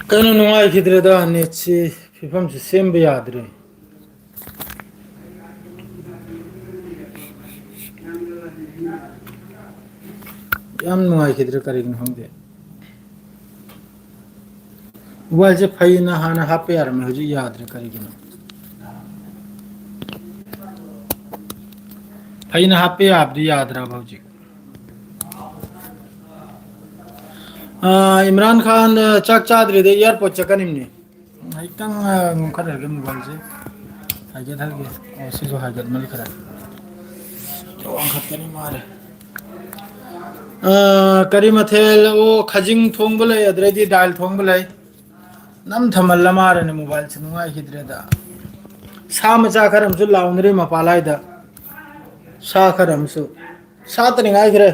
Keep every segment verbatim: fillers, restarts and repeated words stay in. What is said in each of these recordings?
ꯀꯩꯅꯣ, ꯅꯨꯡꯉꯥꯏꯈꯤꯗ꯭ꯔꯦꯗ, ꯅꯦꯠꯁꯤ ꯐꯤꯕꯝꯁꯤ ꯁꯦꯝꯕ ꯌꯥꯗ꯭ꯔꯦ꯫ ꯌꯥꯝ ꯅꯨꯡꯉꯥꯏꯈꯤꯗ꯭ꯔꯦ, ꯀꯔꯤꯒꯤꯅꯣ ꯈꯪꯗꯦ꯫ ꯃꯣꯕꯥꯏꯜꯁꯦ ꯐꯩꯅ ꯍꯥꯟꯅ ꯍꯥꯞꯄ ꯌꯥꯔꯝꯃꯦ, ꯍꯧꯖꯤꯛ ꯌꯥꯗ꯭ꯔꯦ, ꯀꯔꯤꯒꯤꯅꯣ? ꯐꯩꯅ ꯍꯥꯞꯄ ꯌꯥꯕꯗꯤ ꯌꯥꯗ꯭ꯔꯕ ꯍꯧꯖꯤꯛ꯫ ꯑ, ꯏꯝꯔꯥꯟ ꯈꯥꯟ, ꯑ, ꯆꯥꯛ ꯆꯥꯗ꯭ꯔꯤꯗ, ꯑꯦꯌꯥꯔꯄꯣꯔꯠ ꯆꯠꯀꯅꯤꯝꯅꯦ꯫ ꯉꯥꯏꯇꯪ, ꯑ, ꯉꯥꯏꯈꯠꯂꯒꯦ ꯃꯣꯕꯥꯏꯜꯁꯦ꯫ ꯍꯥꯏꯒꯠꯍꯜꯒꯦ꯫ ꯑꯣ, ꯁꯤꯁꯨ ꯍꯥꯏꯒꯠꯃꯟꯈ꯭ꯔꯦ꯫ ꯋꯥꯡꯈꯠꯀꯅꯤ ꯃꯥꯜꯂꯦ꯫ ꯑ, ꯀꯔꯤ ꯃꯊꯦꯜ? ꯑꯣ, ꯈꯥꯖꯤꯡ ꯊꯣꯡꯕ ꯂꯩ, ꯑꯗꯨꯗꯩꯗꯤ ꯗꯥꯜ ꯊꯣꯡꯕ ꯂꯩ꯫ ꯅꯝ ꯊꯝꯍꯜꯂ ꯃꯥꯜꯂꯦꯅꯦ ꯃꯣꯕꯥꯏꯜꯁꯦ, ꯅꯨꯡꯉꯥꯏꯈꯤꯗ꯭ꯔꯦꯗ꯫ ꯁꯥ ꯃꯆꯥ ꯈꯔ ꯑꯃꯁꯨ ꯂꯥꯎꯅꯔꯤ ꯃꯄꯥꯟ ꯂꯥꯏꯗ꯫ ꯁꯥ ꯈꯔ ꯑꯃꯁꯨ꯫ ꯁꯥꯠꯇꯅꯤ ꯉꯥꯏꯈ꯭ꯔꯦ꯫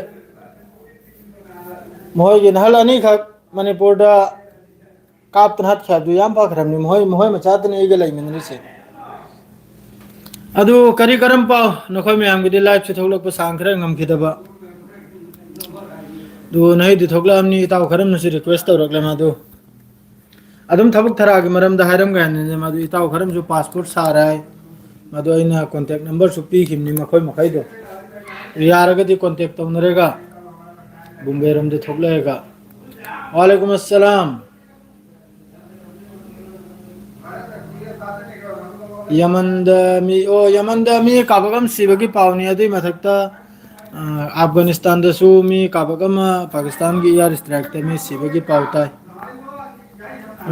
ꯃꯈꯣꯏꯒꯤ ꯅꯍꯥꯟ ꯑꯅꯤꯈꯛ ꯃꯅꯤꯄꯨꯔꯗ ꯀꯥꯞꯇꯅ ꯍꯥꯠꯈ꯭ꯔꯦ ꯍꯥꯏꯕꯗꯨ ꯌꯥꯝ ꯐꯈ꯭ꯔꯕꯅꯤ꯫ ꯃꯈꯣꯏ, ꯃꯈꯣꯏ ꯃꯆꯥꯗꯨꯅꯤ ꯑꯩꯒ ꯂꯩꯃꯤꯟꯅꯔꯤꯁꯦ꯫ ꯑꯗꯨ ꯀꯔꯤ ꯀꯔꯝ ꯄꯥꯎ? ꯅꯈꯣꯏ ꯃꯌꯥꯝꯒꯤꯗꯤ ꯂꯥꯏꯞꯁꯦ ꯊꯣꯛꯂꯛꯄ ꯁꯥꯡ ꯈꯔ ꯉꯝꯈꯤꯗꯕ꯫ ꯑꯗꯨ ꯅꯍꯩꯗꯤ ꯊꯣꯛꯂꯛꯑꯕꯅꯤ, ꯏꯇꯥꯎ ꯈꯔꯝꯅꯁꯨ ꯔꯤꯀ꯭ꯋꯦꯁ ꯇꯧꯔꯛꯂꯦ ꯃꯥꯗꯨ꯫ ꯑꯗꯨꯝ ꯊꯕꯛ ꯊꯔꯥꯒꯤ ꯃꯔꯝꯗ ꯍꯥꯏꯔꯝꯒꯦ ꯍꯥꯏꯅꯅꯦ, ꯃꯗꯨ ꯏꯇꯥꯎ ꯈꯔꯝꯁꯨ ꯄꯥꯁꯄꯣꯔꯠ ꯁꯥꯔꯦ ꯍꯥꯏ꯫ ꯃꯗꯨ ꯑꯩꯅ ꯀꯣꯟꯇꯦꯛ ꯅꯝꯕꯔꯁꯨ ꯄꯤꯈꯤꯕꯅꯤ ꯃꯈꯣꯏ ꯃꯈꯩꯗꯣ꯫ ꯌꯥꯔꯒꯗꯤ ꯀꯣꯟꯇꯦꯛ ꯇꯧꯅꯔꯒ ꯕꯣꯝꯕꯦꯔꯣꯝꯗ ꯊꯣꯛꯂꯛꯑꯒ꯫ ꯋꯥꯂꯦꯀꯨꯝ ꯑꯁꯂꯥꯝ꯫ ꯌꯃꯟꯗ ꯃꯤ, ꯑꯣ, ꯌꯃꯟꯗ ꯃꯤ ꯀꯥꯄꯛ ꯑꯃ ꯁꯤꯕꯒꯤ ꯄꯥꯎꯅꯤ꯫ ꯑꯗꯨꯏ ꯃꯊꯛꯇ, ꯑ, ꯑꯐꯒꯥꯅꯤꯁꯇꯥꯟꯗꯁꯨ ꯃꯤ ꯀꯥꯄꯛ ꯑꯃ ꯄꯥꯀꯤꯁꯇꯥꯟꯒꯤ ꯏꯌꯥꯔ ꯏꯁꯇ꯭ꯔꯥꯏꯛꯇ ꯃꯤ ꯁꯤꯕꯒꯤ ꯄꯥꯎ ꯇꯥꯏ꯫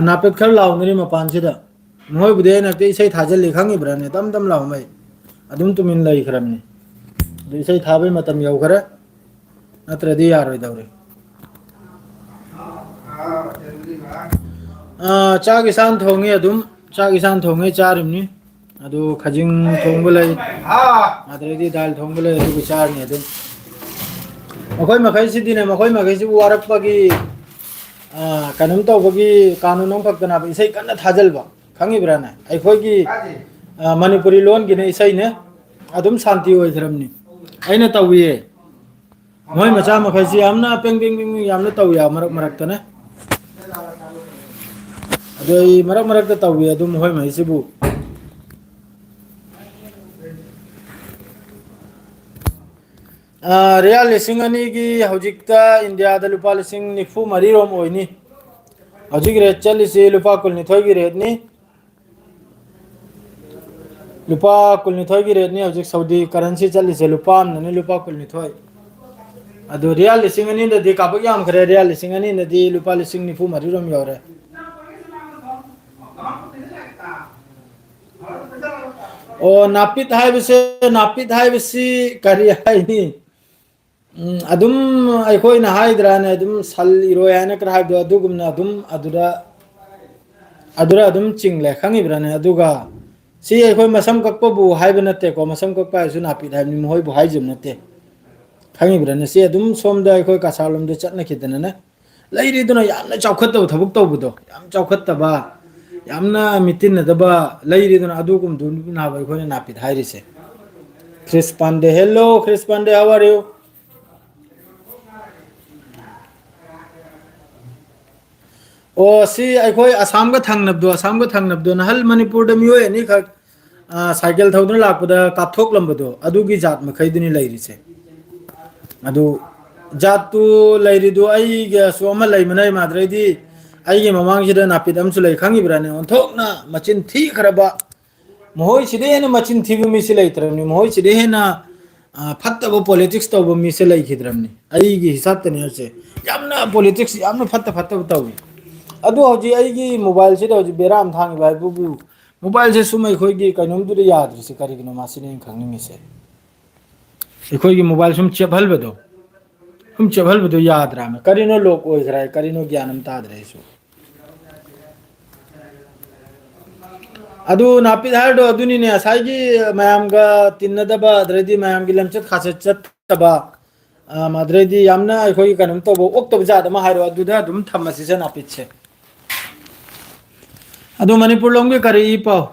ꯅꯥꯄꯦꯠ ꯈꯔ ꯂꯥꯎꯅꯔꯤ ꯃꯄꯥꯟꯁꯤꯗ꯫ ꯃꯈꯣꯏꯕꯨꯗꯤ ꯑꯩꯅ ꯍꯦꯛꯇ ꯏꯁꯩ ꯊꯥꯖꯤꯜꯂꯤ ꯈꯪꯉꯤꯕ꯭ꯔꯥꯅꯦ? ꯇꯝ ꯇꯝ ꯂꯥꯎꯃꯩ꯫ ꯑꯗꯨꯝ ꯇꯨꯃꯤꯟ ꯂꯩꯈ꯭ꯔꯕꯅꯤ꯫ ꯑꯗꯨ ꯏꯁꯩ ꯊꯥꯕꯩ ꯃꯇꯝ ꯌꯧꯈꯔꯦ꯫ ꯅꯠꯇ꯭ꯔꯗꯤ ꯌꯥꯔꯣꯏꯗꯧꯔꯤ꯫ ꯑꯥ, ꯆꯥꯛ ꯏꯁꯥꯅ ꯊꯣꯡꯉꯤ ꯑꯗꯨꯝ꯫ ꯆꯥꯛ ꯏꯁꯥꯅ ꯊꯣꯡꯉꯤ, ꯆꯥꯔꯤꯕꯅꯤ꯫ ꯑꯗꯨ ꯈꯖꯤꯡ ꯊꯣꯡꯕ ꯂꯩ, ꯑꯗꯩꯗꯤ ꯗꯥꯜ ꯊꯣꯡꯕ ꯂꯩ, ꯑꯗꯨꯒ ꯆꯥꯔꯅꯤ ꯑꯗꯨꯝ꯫ ꯃꯈꯣꯏ ꯃꯈꯩꯁꯤꯗꯤꯅꯦ, ꯃꯈꯣꯏ ꯃꯈꯩꯁꯤꯕꯨ ꯋꯥꯔꯛꯄꯒꯤ, ꯑꯥ, ꯀꯩꯅꯣꯝ ꯇꯧꯕꯒꯤ ꯀꯥꯅꯨꯟ ꯑꯃꯈꯛꯇꯅꯦꯕ ꯏꯁꯩ ꯀꯟꯅ ꯊꯥꯖꯤꯜꯕ, ꯈꯪꯉꯤꯕ꯭ꯔꯥꯅꯦ? ꯑꯩꯈꯣꯏꯒꯤ, ꯑꯥ, ꯃꯅꯤꯄꯨꯔꯤ ꯂꯣꯟꯒꯤꯅꯦ ꯏꯁꯩꯅꯦ, ꯑꯗꯨꯝ ꯁꯥꯟꯇꯤ ꯑꯣꯏꯈ꯭ꯔꯕꯅꯤ꯫ ꯑꯩꯅ ꯇꯧꯏꯌꯦ꯫ ꯃꯣꯏ ꯃꯆꯥ ꯃꯈꯩꯁꯤ ꯌꯥꯝꯅ ꯄꯦꯡ ꯄꯦꯡ ꯄꯦꯡ ꯄꯦꯡ ꯌꯥꯝꯅ ꯇꯧꯏ ꯃꯔꯛ ꯃꯔꯛꯇꯅꯦ꯫ ꯑꯗꯣ ꯑꯩ ꯃꯔꯛ ꯃꯔꯛꯇ ꯇꯧꯏ ꯑꯗꯨꯝ ꯃꯈꯣꯏ ꯃꯩꯁꯤꯕꯨ꯫ ꯑꯥ, ꯔꯤꯌꯥꯜ ꯂꯤꯁꯤꯡ ꯑꯅꯤꯒꯤ ꯍꯧꯖꯤꯛꯇ ꯏꯟꯗꯤꯌꯥꯗ ꯂꯨꯄꯥ ꯂꯤꯁꯤꯡ ꯅꯤꯐꯨ ꯃꯔꯤ ꯔꯣꯝ ꯑꯣꯏꯅꯤ꯫ ꯍꯧꯖꯤꯛ ꯔꯦꯠ ꯆꯠꯂꯤꯁꯤ ꯂꯨꯄꯥ ꯀꯨꯟꯅꯤꯊꯣꯏꯒꯤ ꯔꯦꯠꯅꯤ꯫ ꯂꯨꯄꯥ ꯀꯨꯟꯅꯤꯊꯣꯏꯒꯤ ꯔꯦꯠꯅꯤ ꯍꯧꯖꯤꯛ ꯁꯥꯎꯗꯤ ꯀꯔꯦꯟꯁꯤ ꯆꯠꯂꯤꯁꯦ, ꯂꯨꯄꯥ ꯑꯃꯅꯅꯤ ꯂꯨꯄꯥ ꯀꯨꯟꯅꯤꯊꯣꯏ꯫ ꯑꯗꯨ ꯔꯤꯌꯥꯜ ꯂꯤꯁꯤꯡ ꯑꯅꯤꯗꯗꯤ ꯀꯥꯞꯄꯛ ꯌꯥꯝꯈ꯭ꯔꯦ, ꯔꯤꯌꯥꯜ ꯂꯤꯁꯤꯡ ꯑꯅꯤꯅꯗꯤ ꯂꯨꯄꯥ ꯂꯤꯁꯤꯡ ꯅꯤꯐꯨ ꯃꯔꯤ ꯔꯣꯝ ꯌꯧꯔꯦ꯫ ꯑꯣ, ꯅꯥꯄꯤꯠ ꯍꯥꯏꯕꯁꯦ, ꯅꯥꯄꯤꯠ ꯍꯥꯏꯕꯁꯤ ꯀꯔꯤ ꯍꯥꯏꯅꯤ? ꯎꯝ, ꯑꯗꯨꯝ ꯑꯩꯈꯣꯏꯅ ꯍꯥꯏꯗ꯭ꯔꯥꯅꯦ, ꯑꯗꯨꯝ ꯁꯟ ꯏꯔꯣꯏ ꯍꯥꯏꯅ ꯈꯔ ꯍꯥꯏꯕꯗꯣ, ꯑꯗꯨꯒꯨꯝꯅ ꯑꯗꯨꯝ ꯑꯗꯨꯗ, ꯑꯗꯨꯗ ꯑꯗꯨꯝ ꯆꯤꯡꯂꯦ, ꯈꯪꯉꯤꯕ꯭ꯔꯥꯅꯦ? ꯑꯗꯨꯒ ꯁꯤ ꯑꯩꯈꯣꯏ ꯃꯁꯝ ꯀꯛꯄꯕꯨ ꯍꯥꯏꯕ ꯅꯠꯇꯦꯀꯣ, ꯃꯁꯝ ꯀꯛꯄ ꯍꯥꯏꯁꯨ ꯅꯥꯄꯤꯠ ꯍꯥꯏꯕꯅꯤ, ꯃꯈꯣꯏꯕꯨ ꯍꯥꯏꯖꯕ ꯅꯠꯇꯦ, ꯈꯪꯉꯤꯕ꯭ꯔꯥꯅꯦ? ꯁꯤ ꯑꯗꯨꯝ ꯁꯣꯝꯗ ꯑꯩꯈꯣꯏ ꯀꯁꯥꯔ ꯂꯣꯝꯗ ꯆꯠꯅꯈꯤꯗꯅꯅꯦ, ꯂꯩꯔꯤꯗꯨꯅ ꯌꯥꯝꯅ ꯆꯥꯎꯈꯠꯇꯕ ꯊꯕꯛ ꯇꯧꯕꯗꯣ, ꯌꯥꯝ ꯆꯥꯎꯈꯠꯇꯕ, ꯌꯥꯝꯅ ꯃꯤꯇꯤꯟꯅꯗꯕ ꯂꯩꯔꯤꯗꯨꯅ, ꯑꯗꯨꯒꯨꯝꯕꯗꯨꯅꯕ ꯑꯩꯈꯣꯏꯅ ꯅꯥꯄꯤꯠ ꯍꯥꯏꯔꯤꯁꯦ꯫ ꯈ꯭ꯔꯤꯁ ꯄꯥꯟꯗꯦ, hello, ꯈ꯭ꯔꯤꯁ Pandey, how are you? ꯑꯣ, ꯁꯤ ꯑꯩꯈꯣꯏ ꯑꯁꯥꯝꯒ ꯊꯪꯅꯕꯗꯣ, ꯑꯁꯥꯝꯒ ꯊꯪꯅꯕꯗꯣ, ꯅꯍꯜ ꯃꯅꯤꯄꯨꯔꯗ ꯃꯤꯑꯣꯏ ꯑꯅꯤꯈꯛ, ꯑ, ꯁꯥꯏꯀꯜ ꯊꯧꯗꯨꯅ ꯂꯥꯛꯄꯗ ꯀꯥꯞꯊꯣꯛꯂꯝꯕꯗꯣ, ꯑꯗꯨꯒꯤ ꯖꯥꯠ ꯃꯈꯩꯗꯨꯅꯤ ꯂꯩꯔꯤꯁꯦ꯫ ꯑꯗꯨ ꯖꯥꯠꯇꯨ ꯂꯩꯔꯤꯗꯨ ꯑꯩꯒꯁꯨ ꯑꯃ ꯂꯩꯕꯅ ꯏꯃꯥꯟꯅꯕꯗꯩꯗꯤ ꯑꯩꯒꯤ ꯃꯃꯥꯡꯁꯤꯗ ꯅꯥꯄꯤꯠ ꯑꯃꯁꯨ ꯂꯩ, ꯈꯪꯉꯤꯕ꯭ꯔꯥꯅꯦ? ꯑꯣꯟꯊꯣꯛꯅ ꯃꯆꯤꯟ ꯊꯤꯈ꯭ꯔꯕ, ꯃꯈꯣꯏꯁꯤꯗꯩ ꯍꯦꯟꯅ ꯃꯆꯤꯟ ꯊꯤꯕ ꯃꯤꯁꯦ ꯂꯩꯇ꯭ꯔꯕꯅꯤ, ꯃꯈꯣꯏꯁꯤꯗꯩ ꯍꯦꯟꯅ, ꯑ, ꯐꯠꯇꯕ politics ꯇꯧꯕ ꯃꯤꯁꯦ ꯂꯩꯈꯤꯗ꯭ꯔꯕꯅꯤ꯫ ꯑꯩꯒꯤ ꯍꯤꯁꯥꯞꯇꯅꯤ ꯍꯥꯏꯁꯦ, ꯌꯥꯝꯅ politics ꯌꯥꯝꯅ ꯐꯠꯇ ꯐꯠꯇꯕ ꯇꯧꯏ꯫ ꯑꯗꯨ ꯍꯧꯖꯤꯛ ꯑꯩꯒꯤ mobileꯁꯤꯗ ꯍꯧꯖꯤꯛ ꯕꯦꯔꯥ ꯑꯃ ꯊꯥꯡꯉꯤꯕ ꯍꯥꯏꯕꯕꯨ, mobileꯁꯦ ꯁꯨꯝ ꯑꯩꯈꯣꯏꯒꯤ ꯀꯩꯅꯣꯝꯗꯨꯗ ꯌꯥꯗ꯭ꯔꯤꯁꯦ ꯀꯔꯤꯒꯤꯅꯣ, ꯃꯁꯤꯅꯤ ꯑꯩꯅ ꯈꯪꯅꯤꯡꯉꯤꯁꯦ꯫ ꯑꯩꯈꯣꯏꯒꯤ mobile ꯁꯨꯝ ꯆꯦꯞꯍꯜꯕꯗꯣ, ꯁꯨꯝ ꯆꯦꯞꯍꯜꯕꯗꯣ ꯌꯥꯗ꯭ꯔꯥꯃꯦ꯫ ꯀꯔꯤꯅꯣ lock ꯑꯣꯏꯈ꯭ꯔꯦ ꯍꯥꯏ, ꯀꯔꯤꯅꯣ ꯒ꯭ꯌꯥꯟ ꯑꯃ ꯇꯥꯗ꯭ꯔꯦ ꯑꯩꯁꯨ꯫ ꯑꯗꯨ ꯅꯥꯄꯤꯠ ꯍꯥꯏꯔꯤꯗꯣ ꯑꯗꯨꯅꯤꯅꯦ, ꯉꯁꯥꯏꯒꯤ ꯃꯌꯥꯝꯒ ꯇꯤꯟꯅꯗꯕ, ꯑꯗꯩꯗꯤ ꯃꯌꯥꯝꯒꯤ ꯂꯝꯆꯠ ꯈꯥꯆꯠ ꯆꯠꯇꯕ, ꯑꯝ, ꯑꯗꯩꯗꯤ ꯌꯥꯝꯅ ꯑꯩꯈꯣꯏꯒꯤ ꯀꯩꯅꯣꯝ ꯇꯧꯕ, ꯑꯣꯛꯇꯕ ꯖꯥꯠ ꯑꯃ ꯍꯥꯏꯔꯣ, ꯑꯗꯨꯗ ꯑꯗꯨꯝ ꯊꯝꯃꯁꯤꯁꯦ ꯅꯥꯄꯤꯠꯁꯦ꯫ ꯑꯗꯨ ꯃꯅꯤꯄꯨꯔ ꯂꯣꯝꯒꯤ ꯀꯔꯤ ꯏ ꯄꯥꯎ?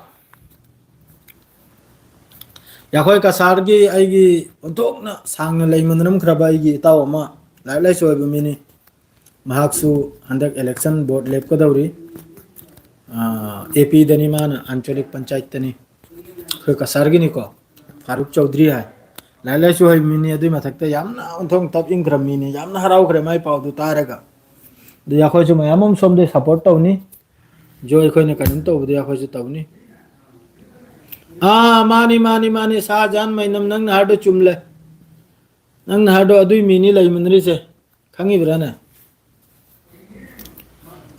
ꯌꯥꯈꯣꯏ ꯀꯁꯥꯔꯒꯤ ꯑꯩꯒꯤ ꯑꯣꯟꯊꯣꯛꯅ ꯁꯥꯡꯅ ꯂꯩꯃꯟꯗꯅꯝꯈ꯭ꯔꯕ ꯑꯩꯒꯤ ꯏꯇꯥꯎ ꯑꯃ ꯂꯥꯏꯔꯤꯛ ꯂꯥꯏꯁꯨ ꯑꯣꯏꯕ ꯃꯤꯅꯤ꯫ ꯃꯍꯥꯛꯁꯨ ꯍꯟꯗꯛ election vote ꯂꯦꯞꯀꯗꯧꯔꯤ꯫ ꯑꯦ ꯄꯤꯗꯅꯤ, ꯃꯥꯅ ꯑꯟꯆꯣꯂꯤꯛ ꯄꯟꯆꯥꯌꯠꯇꯅꯤ, ꯑꯩꯈꯣꯏ ꯀꯁꯥꯔꯒꯤꯅꯤꯀꯣ꯫ ꯐꯥꯔꯨꯛ ꯆꯧꯗ꯭ꯔꯤ ꯍꯥꯏ, ꯂꯥꯏꯔꯤꯛ ꯂꯥꯏꯁꯨ ꯍꯩꯕ ꯃꯤꯅꯤ, ꯑꯗꯨꯏ ꯃꯊꯛꯇ ꯌꯥꯝꯅ ꯑꯣꯟꯊꯣꯛ ꯊꯣꯛ ꯏꯪꯈ꯭ꯔꯕ ꯃꯤꯅꯤ, ꯌꯥꯝꯅ ꯍꯔꯥꯎꯈ꯭ꯔꯦ ꯃꯥꯏ ꯄꯥꯎꯗꯨ ꯇꯥꯔꯒ꯫ ꯑꯗꯨꯗꯤ ꯑꯩꯈꯣꯏꯁꯨ ꯃꯌꯥꯝ ꯑꯃ ꯁꯣꯝꯗꯩ ꯁꯞꯄꯣꯔꯠ ꯇꯧꯅꯤ꯫ ꯖꯣ, ꯑꯩꯈꯣꯏꯅ ꯀꯩꯅꯣꯝ ꯇꯧꯕꯗꯤ ꯑꯩꯈꯣꯏꯁꯨ ꯇꯧꯅꯤ꯫ ꯑꯥ, ꯃꯥꯅꯤ, ꯃꯥꯅꯤ, ꯃꯥꯅꯤ, ꯁꯥꯍꯖꯥꯟ ꯃꯩꯅꯝ, ꯅꯪꯅ ꯍꯥꯏꯔꯗꯣ ꯆꯨꯝꯂꯦ꯫ ꯅꯪꯅ ꯍꯥꯏꯔꯗꯣ ꯑꯗꯨꯏ ꯃꯤꯅꯤ ꯂꯩꯃꯤꯟꯅꯔꯤꯁꯦ, ꯈꯪꯉꯤꯕ꯭ꯔꯥꯅꯦ?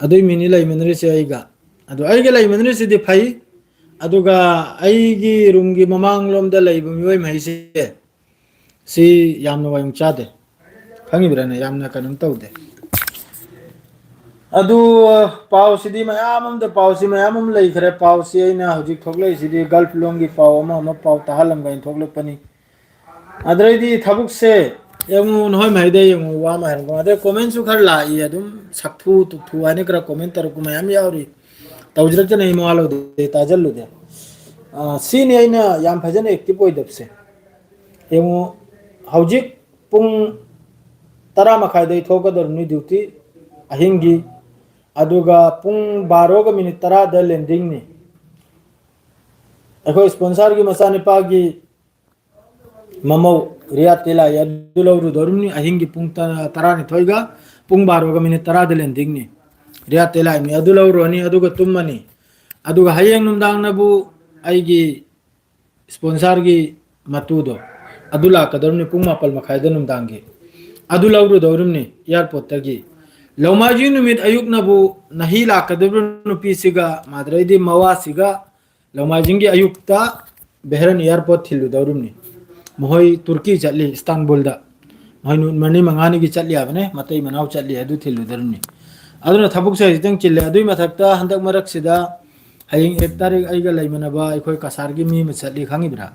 ꯑꯗꯨꯏ ꯃꯤꯅꯤ ꯂꯩꯃꯤꯟꯅꯔꯤꯁꯦ ꯑꯩꯒ꯫ ꯑꯗꯣ ꯑꯩꯒ ꯂꯩꯃꯤꯟꯅꯔꯤꯁꯤꯗꯤ ꯐꯩ, ꯑꯗꯨꯒ ꯑꯩꯒꯤ ꯔꯨꯝꯒꯤ ꯃꯃꯥꯡꯂꯣꯝꯗ ꯂꯩꯕ ꯃꯤꯑꯣꯏ ꯃꯍꯩꯁꯦ, ꯁꯤ ꯌꯥꯝꯅ ꯋꯥꯌꯨꯡ ꯆꯥꯗꯦ꯫ ꯈꯪꯉꯤꯕ꯭ꯔꯥꯅꯦ? ꯌꯥꯝꯅ ꯀꯩꯅꯣꯝ ꯇꯧꯗꯦ꯫ ꯑꯗꯨ, ꯄꯥꯎꯁꯤꯗꯤ ꯃꯌꯥꯝ ꯑꯃꯗ, ꯄꯥꯎꯁꯤ ꯃꯌꯥꯝ ꯑꯃ ꯂꯩꯈ꯭ꯔꯦ꯫ ꯄꯥꯎꯁꯤ ꯑꯩꯅ ꯍꯧꯖꯤꯛ ꯊꯣꯛꯂꯛꯏꯁꯤꯗꯤ ꯒꯜꯐ ꯂꯣꯝꯒꯤ ꯄꯥꯎ ꯑꯃ ꯑꯃ ꯄꯥꯎ ꯇꯥꯍꯜꯂꯝꯒꯦ ꯍꯥꯏꯅ ꯊꯣꯛꯂꯛꯄꯅꯤ꯫ ꯑꯗꯩꯗꯤ ꯊꯕꯛꯁꯦ ꯌꯦꯡꯉꯨ, ꯅꯈꯣꯏ ꯃꯍꯩꯗ ꯌꯦꯡꯉꯨ, ꯋꯥ ꯑꯃ ꯍꯥꯏꯔꯛꯄ꯫ ꯑꯗꯩ ꯀꯣꯃꯦꯟꯁꯨ ꯈꯔ ꯂꯥꯛꯏ, ꯑꯗꯨꯝ ꯁꯛꯊꯨ ꯇꯨꯛꯊꯨ ꯍꯥꯏꯅ ꯈꯔ ꯀꯣꯃꯦꯟ ꯇꯧꯔꯛꯄ ꯃꯌꯥꯝ ꯌꯥꯎꯔꯤ꯫ ꯇꯧꯖꯔꯛꯇꯅ ꯑꯩ ꯃꯋꯥ ꯂꯧꯗꯦ, ꯇꯥꯖꯜꯂꯨꯗꯦ꯫ ꯑ, ꯁꯤꯅꯤ ꯑꯩꯅ ꯌꯥꯝ ꯐꯖꯅ ꯑꯦꯛꯇꯤꯚ ꯑꯣꯏꯗꯕꯁꯦ꯫ ꯌꯦꯡꯉꯨ, ꯍꯧꯖꯤꯛ ꯄꯨꯡ ꯇꯔꯥ ꯃꯈꯥꯏꯗꯩ ꯊꯣꯛꯀꯗꯧꯔꯤꯕꯅꯤ ꯗ꯭ꯌꯨꯇꯤ, ꯑꯍꯤꯡꯒꯤ꯫ ꯑꯗꯨꯒ ꯄꯨꯡ ꯕꯥꯔꯣꯒ ꯃꯤꯅꯤꯠ ꯇꯔꯥꯗ ꯂꯦꯟꯗꯤꯡꯅꯤ꯫ ꯑꯩꯈꯣꯏ ꯁ꯭ꯄꯣꯟꯁꯥꯔꯒꯤ ꯃꯆꯥꯅꯤꯄꯥꯒꯤ ꯃꯃꯧ ꯔꯤꯌꯥ ꯇꯦꯂꯥꯏ ꯑꯗꯨ ꯂꯧꯔꯨꯗꯧꯔꯤꯕꯅꯤ꯫ ꯑꯍꯤꯡꯒꯤ ꯄꯨꯡ ꯇꯔꯥ, ꯇꯔꯥꯅꯤꯊꯣꯏꯒ ꯄꯨꯡ ꯕꯥꯔꯣꯒ ꯃꯤꯅꯤꯠ ꯇꯔꯥꯗ ꯂꯦꯟꯗꯤꯡꯅꯤ꯫ ꯔꯤꯌꯥ ꯇꯦꯂꯥꯏꯅꯤ ꯑꯗꯨ ꯂꯧꯔꯨꯔꯅꯤ, ꯑꯗꯨꯒ ꯇꯨꯝꯃꯅꯤ꯫ ꯑꯗꯨꯒ ꯍꯌꯦꯡ ꯅꯨꯡꯗꯥꯡꯅꯕꯨ ꯑꯩꯒꯤ ꯁ꯭ꯄꯣꯟꯁꯥꯔꯒꯤ ꯃꯇꯨꯗꯣ ꯑꯗꯨ ꯂꯥꯛꯀꯗꯧꯔꯤꯕꯅꯤ ꯄꯨꯡ ꯃꯥꯄꯜ ꯃꯈꯥꯏꯗ ꯅꯨꯡꯗꯥꯡꯒꯤ꯫ ꯑꯗꯨ ꯂꯧꯔꯨꯗꯧꯔꯤꯕꯅꯤ ꯑꯦꯌꯥꯔꯄꯣꯔꯠꯇꯒꯤ꯫ ꯂꯧꯃꯥꯏꯖꯤꯡ ꯅꯨꯃꯤꯠ ꯑꯌꯨꯛꯅꯕꯨ ꯅꯍꯤ ꯂꯥꯛꯀꯗꯧꯔꯤꯕ ꯅꯨꯄꯤꯁꯤꯒ, ꯃꯥꯗ꯭ꯔꯩꯗꯤ ꯃꯋꯥꯁꯤꯒ ꯂꯧꯃꯥꯏꯖꯤꯡꯒꯤ ꯑꯌꯨꯛꯇ ꯕꯦꯍꯔꯟ ꯑꯦꯌꯥꯔꯄꯣꯔꯠ ꯊꯤꯜꯂꯨꯗꯧꯔꯤꯕꯅꯤ꯫ ꯃꯈꯣꯏ ꯇꯨꯔꯀꯤ ꯆꯠꯂꯤ, ꯏꯁꯇꯥꯟꯕꯨꯜꯗ꯫ ꯃꯈꯣꯏ ꯅꯨꯃꯤꯠ ꯃꯔꯤ ꯃꯉꯥꯅꯤꯒꯤ ꯆꯠꯂꯤ ꯍꯥꯏꯕꯅꯦ, ꯃꯇꯩ ꯃꯅꯥꯎ ꯆꯠꯂꯤ, ꯑꯗꯨ ꯊꯤꯜꯂꯨꯗꯧꯔꯤꯕꯅꯤ꯫ ꯑꯗꯨꯅ ꯊꯕꯛꯁꯦ ꯍꯧꯖꯤꯛꯇꯪ ꯆꯤꯜꯂꯦ꯫ ꯑꯗꯨꯒꯤ ꯃꯊꯛꯇ ꯍꯟꯗꯛ ꯃꯔꯛꯁꯤꯗ ꯍꯌꯦꯡ ꯑꯦꯠ ꯇꯥꯔꯤꯛ ꯑꯩꯒ ꯂꯩꯃꯤꯟꯅꯕ ꯑꯩꯈꯣꯏ ꯀꯁꯥꯔꯒꯤ ꯃꯤ ꯑꯃ ꯆꯠꯂꯤ, ꯈꯪꯉꯤꯕ꯭ꯔꯥ?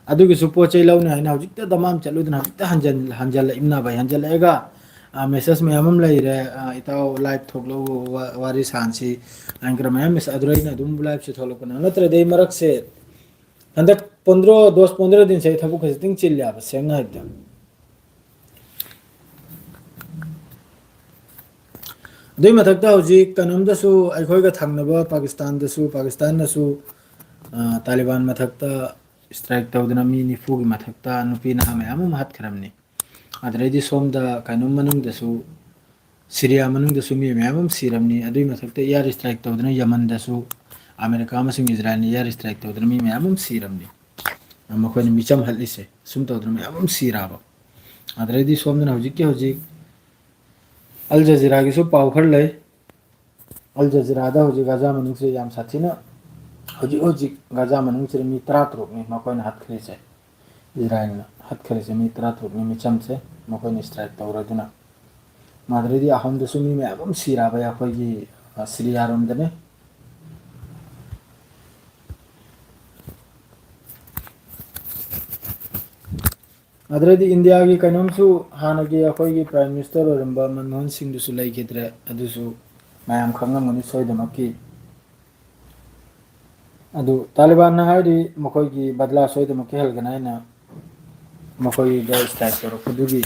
ꯑꯗꯨꯒꯤꯁꯨ ꯄꯣꯠ ꯆꯩ ꯂꯧꯅꯤ ꯍꯥꯏꯅ ꯍꯧꯖꯤꯛꯇ ꯗꯃꯥꯝ ꯆꯠꯂꯨꯗꯅ ꯍꯧꯖꯤꯛꯇ ꯍꯟꯖꯜ-, ꯍꯟꯖꯜꯂꯛꯏꯕꯅ ꯚꯥꯏ, ꯍꯟꯖꯜꯂꯛꯑꯒ ꯑ, ꯃꯦꯁꯦꯖ ꯃꯌꯥꯝ ꯑꯃ ꯂꯩꯔꯦ꯫ ꯑ, "ꯏꯇꯥꯎ ꯂꯥꯏꯚ ꯊꯣꯛꯂꯛꯎ, ꯋꯥ-, ꯋꯥꯔꯤ ꯁꯥꯟꯁꯤ" ꯍꯥꯏꯅ ꯈꯔ ꯃꯌꯥꯝ ꯃꯦꯁꯦꯖ, ꯑꯗꯨꯗ ꯑꯩꯅ ꯑꯗꯨꯝ ꯂꯥꯏꯚꯁꯦ ꯊꯣꯛꯂꯛꯄꯅꯦ꯫ ꯅꯠꯇ꯭ꯔꯗꯤ ꯑꯩ ꯃꯔꯛꯁꯦ ꯍꯟꯗꯛ ꯄꯣꯟꯗ꯭ꯔꯣ, ꯗꯣꯁ ꯄꯣꯟꯗ꯭ꯔꯣ ꯗꯤꯟꯁꯦ ꯑꯩ ꯊꯕꯛ ꯈꯖꯤꯛꯇꯪ ꯆꯤꯜꯂꯦꯕ, ꯁꯦꯡꯅ ꯍꯥꯏꯕꯗ꯫ ꯑꯗꯨꯏ ꯃꯊꯛꯇ ꯍꯧꯖꯤꯛ ꯀꯩꯅꯣꯝꯗꯁꯨ, ꯑꯩꯈꯣꯏꯒ ꯊꯪꯅꯕ ꯄꯥꯀꯤꯁꯇꯥꯟꯗꯁꯨ, ꯄꯥꯀꯤꯁꯇꯥꯟꯅꯁꯨ, ꯑ, ꯇꯥꯂꯤꯕꯥꯟ ꯃꯊꯛꯇ strike ꯇꯧꯗꯅ ꯃꯤ ꯅꯤꯐꯨꯒꯤ ꯃꯊꯛꯇ ꯅꯨꯄꯤ ꯅꯍꯥ ꯃꯌꯥꯝ ꯑꯃ ꯍꯥꯠꯈ꯭ꯔꯕꯅꯤ꯫ ꯑꯗꯨꯗꯩꯗꯤ ꯁꯣꯝꯗ ꯀꯩꯅꯣꯝ ꯃꯅꯨꯡꯗꯁꯨ, ꯁꯤꯔꯤꯌꯥ ꯃꯅꯨꯡꯗꯁꯨ ꯃꯤ ꯃꯌꯥꯝ ꯑꯃ ꯁꯤꯔꯕꯅꯤ꯫ ꯑꯗꯨꯏ ꯃꯊꯛꯇ air strike ꯇꯧꯗꯅ ꯌꯃꯟꯗꯁꯨ ꯑꯃꯦꯔꯤꯀꯥ ꯑꯃꯁꯨꯡ ꯏꯖꯔꯥꯏꯜꯅ air strike ꯇꯧꯗꯅ ꯃꯤ ꯃꯌꯥꯝ ꯑꯃ ꯁꯤꯔꯕꯅꯤ꯫ ꯃꯈꯣꯏꯅ ꯃꯤꯆꯝ ꯍꯠꯂꯤꯁꯦ, ꯑꯁꯨꯝ ꯇꯧꯗꯅ ꯃꯌꯥꯝ ꯑꯃ ꯁꯤꯔꯛꯑꯕ꯫ ꯑꯗꯨꯗꯩꯗꯤ ꯁꯣꯝꯗꯅ ꯍꯧꯖꯤꯛꯀꯤ ꯍꯧꯖꯤꯛ ꯑꯜ ꯖꯖꯤꯔꯥꯒꯤꯁꯨ ꯄꯥꯎ ꯈꯔ ꯂꯩ꯫ ꯑꯜ ꯖꯖꯤꯔꯥꯗ ꯍꯧꯖꯤꯛ ꯒꯥꯖꯥ ꯃꯅꯨꯡꯁꯤꯗ ꯌꯥꯝ ꯁꯥꯊꯤꯅ, ꯍꯧꯖꯤꯛ ꯍꯧꯖꯤꯛ ꯒꯥꯖꯥ ꯃꯅꯨꯡꯁꯤꯗ ꯃꯤ ꯇꯔꯥ ꯇꯔꯨꯛꯅꯤ ꯃꯈꯣꯏꯅ ꯍꯥꯠꯈ꯭ꯔꯤꯁꯦ, ꯏꯖꯔꯥꯏꯜꯅ ꯍꯥꯠꯈ꯭ꯔꯤꯁꯦ ꯃꯤ ꯇꯔꯥ ꯇꯔꯨꯛꯅꯤ ꯃꯤꯆꯝꯁꯦ, ꯃꯈꯣꯏꯅ strike ꯇꯧꯔꯗꯨꯅ꯫ ꯃꯥꯗꯨꯗꯩꯗꯤ ꯑꯍꯨꯝꯗꯁꯨ ꯃꯤ ꯃꯌꯥꯝ ꯑꯃ ꯁꯤꯔꯛꯑꯕ ꯑꯩꯈꯣꯏꯒꯤ, ꯑ, ꯁꯤꯔꯤꯌꯥꯔꯣꯝꯗꯅꯦ꯫ ꯑꯗꯨꯗꯩꯗꯤ ꯏꯟꯗꯤꯌꯥꯒꯤ ꯀꯩꯅꯣꯝꯁꯨ, ꯍꯥꯟꯅꯒꯤ ꯑꯩꯈꯣꯏꯒꯤ Prime Minister ꯑꯣꯏꯔꯝꯕ ꯃꯟꯃꯣꯍꯟ ꯁꯤꯡꯗꯨꯁꯨ ꯂꯩꯈꯤꯗ꯭ꯔꯦ, ꯑꯗꯨꯁꯨ ꯃꯌꯥꯝ ꯈꯪꯂꯝꯒꯅꯤ ꯁꯣꯏꯗꯅꯃꯛꯀꯤ꯫ ꯑꯗꯨ ꯇꯥꯂꯤꯕꯥꯟꯅ ꯍꯥꯏꯔꯤ ꯃꯈꯣꯏꯒꯤ ꯕꯗꯂꯥ ꯁꯣꯏꯗꯅꯃꯛꯀꯤ ꯍꯜꯒꯅꯤ ꯍꯥꯏꯅ ꯃꯈꯣꯏꯗ strike ꯇꯧꯔꯛꯄꯗꯨꯒꯤ꯫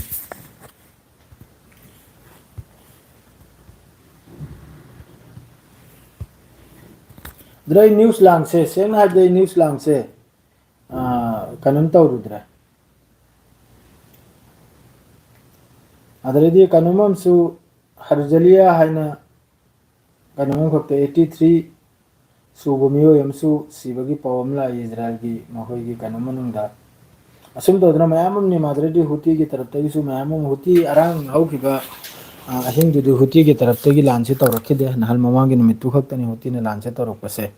ꯑꯗꯨꯗ ꯑꯩ news ꯂꯥꯡꯁꯦ, ꯁꯦꯡꯅ ꯍꯥꯏꯔꯕꯗ ꯑꯩ news ꯂꯥꯡꯁꯦ, ꯑꯥ, ꯀꯩꯅꯣꯝ ꯇꯧꯔꯨꯗ꯭ꯔꯦ꯫ ꯑꯗꯨꯗꯩꯗꯤ ꯀꯩꯅꯣꯝ ꯑꯃꯁꯨ, ꯍꯔꯖꯂꯤꯌꯥ ꯍꯥꯏꯅ ꯀꯩꯅꯣꯝ ꯑꯃꯈꯛꯇ eighty three ꯁꯨꯕ ꯃꯤꯑꯣꯏ ꯑꯃꯁꯨ ꯁꯤꯕꯒꯤ ꯄꯥꯎ ꯑꯃ ꯂꯥꯛꯏ ꯏꯖꯔꯥꯏꯜꯒꯤ ꯃꯈꯣꯏꯒꯤ ꯀꯩꯅꯣ ꯃꯅꯨꯡꯗ꯫ ꯑꯁꯨꯝ ꯇꯧꯗꯅ ꯃꯌꯥꯝ ꯑꯃꯅꯤ꯫ ꯃꯥꯗꯨꯗꯩꯗꯤ ꯍꯨꯇꯤꯒꯤ ꯇꯔꯞꯇꯒꯤꯁꯨ ꯃꯌꯥꯝ ꯑꯃ, ꯍꯨꯇꯤ ꯑꯔꯥꯡ ꯍꯧꯈꯤꯕ, ꯑ, ꯑꯍꯤꯡꯗꯨꯗꯤ ꯍꯨꯇꯤꯒꯤ ꯇꯔꯞꯇꯒꯤ ꯂꯥꯟꯁꯦ ꯇꯧꯔꯛꯈꯤꯗꯦ꯫ ꯅꯍꯥꯟ ꯃꯃꯥꯡꯒꯤ ꯅꯨꯃꯤꯠꯇꯨ ꯈꯛꯇꯅꯤ ꯍꯨꯇꯤꯅ ꯂꯥꯟꯁꯦ ꯇꯧꯔꯛꯄꯁꯦ꯫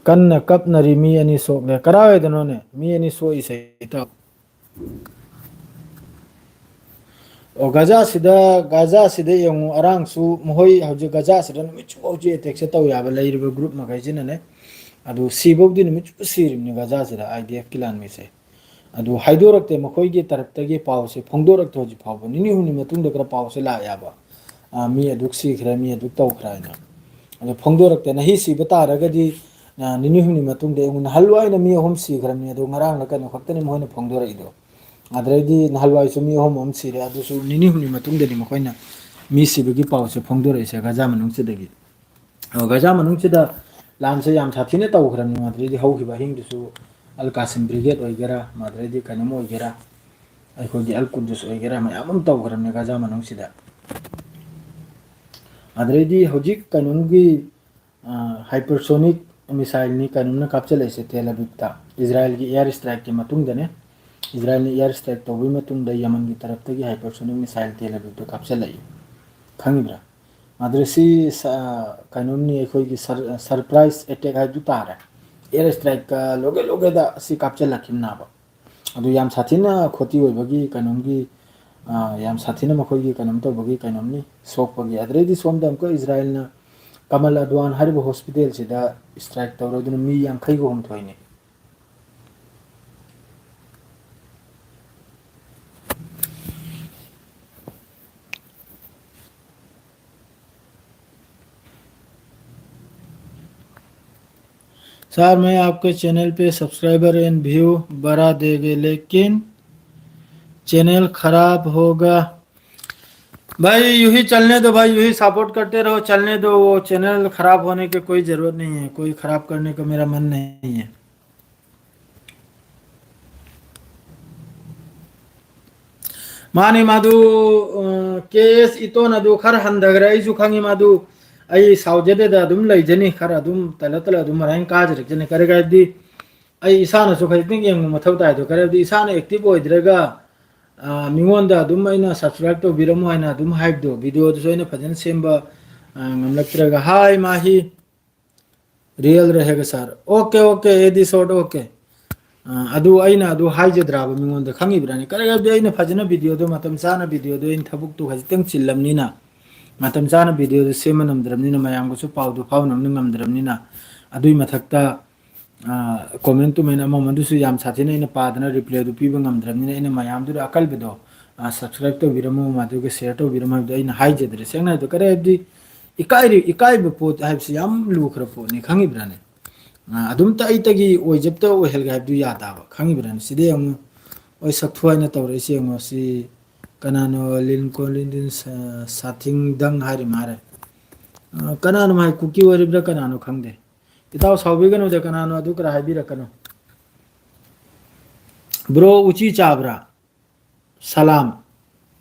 ꯀꯟꯅ ꯀꯞꯅꯔꯤ ꯃꯤ ꯑꯅꯤ ꯁꯣꯛꯂꯦ꯫ ꯀꯔꯥꯏꯗꯅꯣꯅꯦ ꯃꯤ ꯑꯅꯤ ꯁꯣꯛꯏꯁꯦ, ꯏꯇꯥꯎ? ꯑꯣ, ꯒꯖꯥꯁꯤꯗ, ꯒꯖꯥꯁꯤꯗ ꯌꯦꯡꯉꯨ, ꯑꯔꯥꯡꯁꯨ ꯃꯈꯣꯏ ꯍꯧꯖꯤꯛ ꯒꯖꯥꯁꯤꯗ ꯅꯨꯃꯤꯠ ꯆꯨꯞꯄ ꯍꯧꯖꯤꯛ attackꯁꯦ ꯇꯧ ꯌꯥꯕ ꯂꯩꯔꯤꯕ group ꯃꯈꯩꯁꯤꯅꯅꯦ꯫ ꯑꯗꯨ ꯁꯤꯐꯧꯗꯤ ꯅꯨꯃꯤꯠ ꯆꯨꯞꯄ ꯁꯤꯔꯤꯕꯅꯤ ꯒꯖꯥꯁꯤꯗ IDFꯀꯤ ꯂꯥꯟꯃꯤꯁꯦ꯫ ꯑꯗꯨ ꯍꯥꯏꯗꯣꯔꯛꯇꯦ, ꯃꯈꯣꯏꯒꯤ ꯇꯔꯞꯇꯒꯤ ꯄꯥꯎꯁꯦ ꯐꯣꯡꯗꯣꯔꯛꯇꯦ ꯍꯧꯖꯤꯛ ꯐꯥꯎꯕ꯫ ꯅꯤꯅꯤ ꯍꯨꯝꯅꯤ ꯃꯇꯨꯡꯗ ꯈꯔ ꯄꯥꯎꯁꯦ ꯂꯥꯛ ꯌꯥꯕ, ꯑ, ꯃꯤ ꯑꯗꯨꯛ ꯁꯤꯈ꯭ꯔꯦ, ꯃꯤ ꯑꯗꯨꯛ ꯇꯧꯈ꯭ꯔꯦ ꯍꯥꯏꯅ꯫ ꯑꯗꯨ ꯐꯣꯡꯗꯣꯔꯛꯇꯦ꯫ ꯅꯍꯤ ꯁꯤꯕ ꯇꯥꯔꯒꯗꯤ, ꯑ, ꯅꯤꯅꯤ ꯍꯨꯝꯅꯤ ꯃꯇꯨꯡꯗ ꯑꯩꯉꯣꯟꯗ, ꯅꯍꯥꯟꯋꯥꯏꯅ ꯃꯤ ꯑꯍꯨꯝ ꯁꯤꯈ꯭ꯔꯕꯅꯤ, ꯑꯗꯨ ꯉꯔꯥꯡꯂ ꯀꯩꯅꯣ ꯈꯛꯇꯅꯤ ꯃꯈꯣꯏꯅ ꯐꯣꯡꯗꯣꯔꯛꯏꯗꯣ꯫ ꯑꯗꯩꯗꯤ ꯅꯍꯥꯟꯋꯥꯏꯁꯨ ꯃꯤ ꯑꯍꯨꯝ ꯑꯃ ꯁꯤꯔꯦ, ꯑꯗꯨꯁꯨ ꯅꯤꯅꯤ ꯍꯨꯝꯅꯤ ꯃꯇꯨꯡꯗꯅꯤ ꯃꯈꯣꯏꯅ ꯃꯤ ꯁꯤꯕꯒꯤ ꯄꯥꯎꯁꯦ ꯐꯣꯡꯗꯣꯔꯛꯏꯁꯦ ꯒꯖꯥ ꯃꯅꯨꯡꯁꯤꯗꯒꯤ꯫ ꯑꯣ, ꯒꯖꯥ ꯃꯅꯨꯡꯁꯤꯗ ꯂꯥꯟꯁꯦ ꯌꯥꯝ ꯁꯥꯊꯤꯅ ꯇꯧꯈ꯭ꯔꯕꯅꯤ꯫ ꯃꯗꯨꯗꯩꯗꯤ ꯍꯧꯈꯤꯕ ꯑꯍꯤꯡꯗꯨꯁꯨ ꯑꯜ ꯀꯥꯁꯤꯝ ꯕ꯭ꯔꯤꯒꯦꯗ ꯑꯣꯏꯒꯦꯔꯥ, ꯃꯗꯨꯗꯩꯗꯤ ꯀꯩꯅꯣꯝ ꯑꯣꯏꯒꯦꯔꯥ, ꯑꯩꯈꯣꯏꯒꯤ ꯑꯜ ꯀꯨꯗꯨꯁ ꯑꯣꯏꯒꯦꯔꯥ, ꯃꯌꯥꯝ ꯑꯃ ꯇꯧꯈ꯭ꯔꯕꯅꯤ ꯒꯖꯥ ꯃꯅꯨꯡꯁꯤꯗ꯫ ꯑꯗꯨꯗꯩꯗꯤ ꯍꯧꯖꯤꯛ ꯀꯩꯅꯣꯝꯒꯤ, ꯑ, hypersonic missile ꯅꯤ ꯀꯩꯅꯣꯝꯅ ꯀꯥꯞꯆꯜꯂꯛꯏꯁꯦ ꯇꯦꯜ ꯑꯕꯤꯕꯇ꯫ ꯏꯖꯔꯥꯏꯜꯒꯤ air strike ꯀꯤ ꯃꯇꯨꯡꯗꯅꯦ꯫ ꯏꯖꯔꯥꯏꯜꯅ air strike ꯇꯧꯕꯒꯤ ꯃꯇꯨꯡꯗ ꯌꯃꯟꯒꯤ ꯇꯔꯞꯇꯒꯤ hypersonic missile ꯇꯦꯜ ꯑꯕꯤꯕꯇ ꯀꯥꯞꯆꯜꯂꯛꯏ꯫ ꯈꯪꯉꯤꯕ꯭ꯔꯥ? ꯃꯗꯨ ꯁꯤ ꯁ-, ꯀꯩꯅꯣꯝꯅꯤ, ꯑꯩꯈꯣꯏꯒꯤ ꯁꯔ-, surprise attack ꯍꯥꯏꯕꯗꯨ ꯇꯥꯔꯦ꯫ Air strike ꯀ ꯂꯣꯏꯒꯦ ꯂꯣꯏꯒꯦꯗ ꯑꯁꯤ ꯀꯥꯞꯆꯜꯂꯛꯈꯤꯕꯅꯦꯕ꯫ ꯑꯗꯨ ꯌꯥꯝ ꯁꯥꯊꯤꯅ ꯈꯣꯇꯤ ꯑꯣꯏꯕꯒꯤ ꯀꯩꯅꯣꯝꯒꯤ, ꯑ, ꯌꯥꯝ ꯁꯥꯊꯤꯅ ꯃꯈꯣꯏꯒꯤ ꯀꯩꯅꯣꯝ ꯇꯧꯕꯒꯤ ꯀꯩꯅꯣꯝꯅꯤ, ꯁꯣꯛꯄꯒꯤ꯫ ꯑꯗꯨꯗꯩꯗꯤ ꯁꯣꯝꯗ ꯑꯃꯨꯛꯀ ꯏꯖꯔꯥꯏꯜꯅ ꯀꯃꯜ ꯑꯗꯋꯥꯟ ꯍꯥꯏꯔꯤꯕ hospital ꯁꯤꯗ strike ꯇꯧꯔꯗꯨꯅ ꯃꯤ ꯌꯥꯡꯈꯩꯒ ꯍꯨꯝꯗꯣꯏꯅꯤ꯫ सर, मैं आपके चैनल पे सब्सक्राइबर एंड व्यू बढ़ा देंगे, लेकिन चैनल खराब होगा। भाई, यूं ही चलने दो भाई, यूं ही सपोर्ट करते रहो, चलने दो। वो चैनल खराब होने की कोई ज़रूरत नहीं है, कोई खराब करने का मेरा मन नहीं है। ꯃꯥꯅꯤ, ꯃꯥꯗꯨ, ꯑ, ꯀꯦ ꯑꯦꯁ ꯏꯇꯣꯟ ꯑꯗꯨ ꯈꯔ ꯍꯟꯊꯈ꯭ꯔꯦ, ꯑꯩꯁꯨ ꯈꯪꯉꯤ꯫ ꯃꯥꯗꯨ ꯑꯩ ꯁꯥꯎꯖꯗꯦꯗ, ꯑꯗꯨꯝ ꯂꯩꯖꯅꯤ, ꯈꯔ ꯑꯗꯨꯝ ꯇꯂ ꯇꯂ ꯑꯗꯨꯝ ꯃꯔꯥꯏꯅ ꯀꯥꯖꯔꯛꯆꯅꯤ꯫ ꯀꯔꯤꯒꯤ ꯍꯥꯏꯕꯗꯤ ꯑꯩ ꯏꯁꯥꯅꯁꯨ ꯈꯖꯤꯛꯇꯪ ꯌꯦꯡꯕ ꯃꯊꯧ ꯇꯥꯏꯗꯣ꯫ ꯀꯔꯤꯒꯤ ꯍꯥꯏꯕꯗꯤ ꯏꯁꯥꯅ active ꯑꯣꯏꯗ꯭ꯔꯒ, ꯑ, ꯃꯤꯉꯣꯟꯗ ꯑꯗꯨꯝ ꯑꯩꯅ subscribe ꯇꯧꯕꯤꯔꯝꯃꯣ ꯍꯥꯏꯅ ꯑꯗꯨꯝ ꯍꯥꯏꯕꯗꯣ, video ꯗꯨꯁꯨ ꯑꯩꯅ ꯐꯖꯅ ꯁꯦꯝꯕ, ꯑ, ꯉꯝꯂꯛꯇ꯭ꯔꯒ꯫ Hi ꯃꯥꯍꯤ꯫ Real रहेगा sir. Okay, okay, ꯑꯦ ꯗꯤ ꯁꯣꯔꯠ, okay. ꯑ, ꯑꯗꯨ ꯑꯩꯅ ꯑꯗꯨ ꯍꯥꯏꯖꯗ꯭ꯔꯥꯕ ꯃꯤꯉꯣꯟꯗ, ꯈꯪꯉꯤꯕ꯭ꯔꯥꯅꯦ? ꯀꯔꯤ ꯍꯥꯏꯕꯗꯤ ꯑꯩꯅ ꯐꯖꯅ video ꯗꯣ, ꯃꯇꯝ ꯆꯥꯅ video ꯗꯣ, ꯑꯩꯅ ꯊꯕꯛꯇꯨ ꯈꯖꯤꯛꯇꯪ ꯆꯤꯜꯂꯝꯅꯤꯅ, ꯃꯇꯝ ꯆꯥꯅ video ꯗꯣ ꯁꯦꯝꯕ ꯉꯝꯗ꯭ꯔꯕꯅꯤꯅ, ꯃꯌꯥꯝꯒꯁꯨ ꯄꯥꯎꯗꯨ ꯐꯥꯎꯅꯕ ꯉꯝꯗ꯭ꯔꯕꯅꯤꯅ, ꯑꯗꯨꯏ ꯃꯊꯛꯇ, ꯑ, comment ꯇꯨꯃꯦꯟ ꯑꯃꯃꯗꯨꯁꯨ ꯌꯥꯝ ꯁꯥꯊꯤꯅ ꯑꯩꯅ ꯄꯥꯗꯅ reply ꯗꯨ ꯄꯤꯕ ꯉꯝꯗ꯭ꯔꯕꯅꯤꯅ, ꯑꯩꯅ ꯃꯌꯥꯝꯗꯨꯗ ꯑꯀꯜꯕꯗꯣ, ꯑ, subscribe ꯇꯧꯕꯤꯔꯝꯃꯣ, ꯃꯗꯨꯒ share ꯇꯧꯕꯤꯔꯝꯃꯣ ꯍꯥꯏꯕꯗꯣ ꯑꯩꯅ ꯍꯥꯏꯖꯗ꯭ꯔꯦ꯫ ꯁꯦꯡꯅ ꯍꯥꯏꯕꯗ, ꯀꯔꯤ ꯍꯥꯏꯕꯗꯤ, ꯏꯀꯥꯏꯔꯤ-, ꯏꯀꯥꯏꯕ ꯄꯣꯠ ꯍꯥꯏꯕꯁꯤ ꯌꯥꯝ ꯂꯨꯈ꯭ꯔ ꯄꯣꯠꯅꯤ, ꯈꯪꯉꯤꯕ꯭ꯔꯥꯅꯦ? ꯑ, ꯑꯗꯨꯝꯇ ꯑꯩꯇꯒꯤ ꯑꯣꯏꯖꯕꯇ ꯑꯣꯏꯍꯜꯒꯦ ꯍꯥꯏꯕꯗꯨ ꯌꯥꯗꯕ, ꯈꯪꯉꯤꯕ꯭ꯔꯥꯅꯦ? ꯁꯤꯗꯩ ꯑꯃꯨꯛ ꯍꯣꯏ, ꯁꯛꯊꯨ ꯍꯥꯏꯅ ꯇꯧꯔꯛꯏꯁꯦ ꯌꯦꯡꯉꯣ꯫ ꯁꯤ ꯀꯅꯥꯅꯣ? ꯂꯤꯟ ꯀꯣꯂꯤꯟꯗꯤꯟ ꯁꯥ-, ꯁꯥꯊꯤꯡꯗꯪ ꯍꯥꯏꯔꯤ ꯃꯥꯔꯦ꯫ ꯑ, ꯀꯅꯥꯅꯣ ꯃꯥꯏ ꯀꯨꯀꯤ ꯑꯣꯏꯔꯤꯕ꯭ꯔꯥ ꯀꯅꯥꯅꯣ ꯈꯪꯗꯦ꯫ ꯏꯇꯥꯎ ꯁꯥꯎꯕꯤꯒꯅꯨꯗ, ꯀꯅꯥꯅꯣ ꯑꯗꯨ ꯈꯔ ꯍꯥꯏꯕꯤꯔꯛꯀꯅꯨ꯫ ꯕ꯭ꯔꯣ, ꯎꯆꯤ ꯆꯥꯕ꯭ꯔꯥ? ꯁꯂꯥꯝ꯫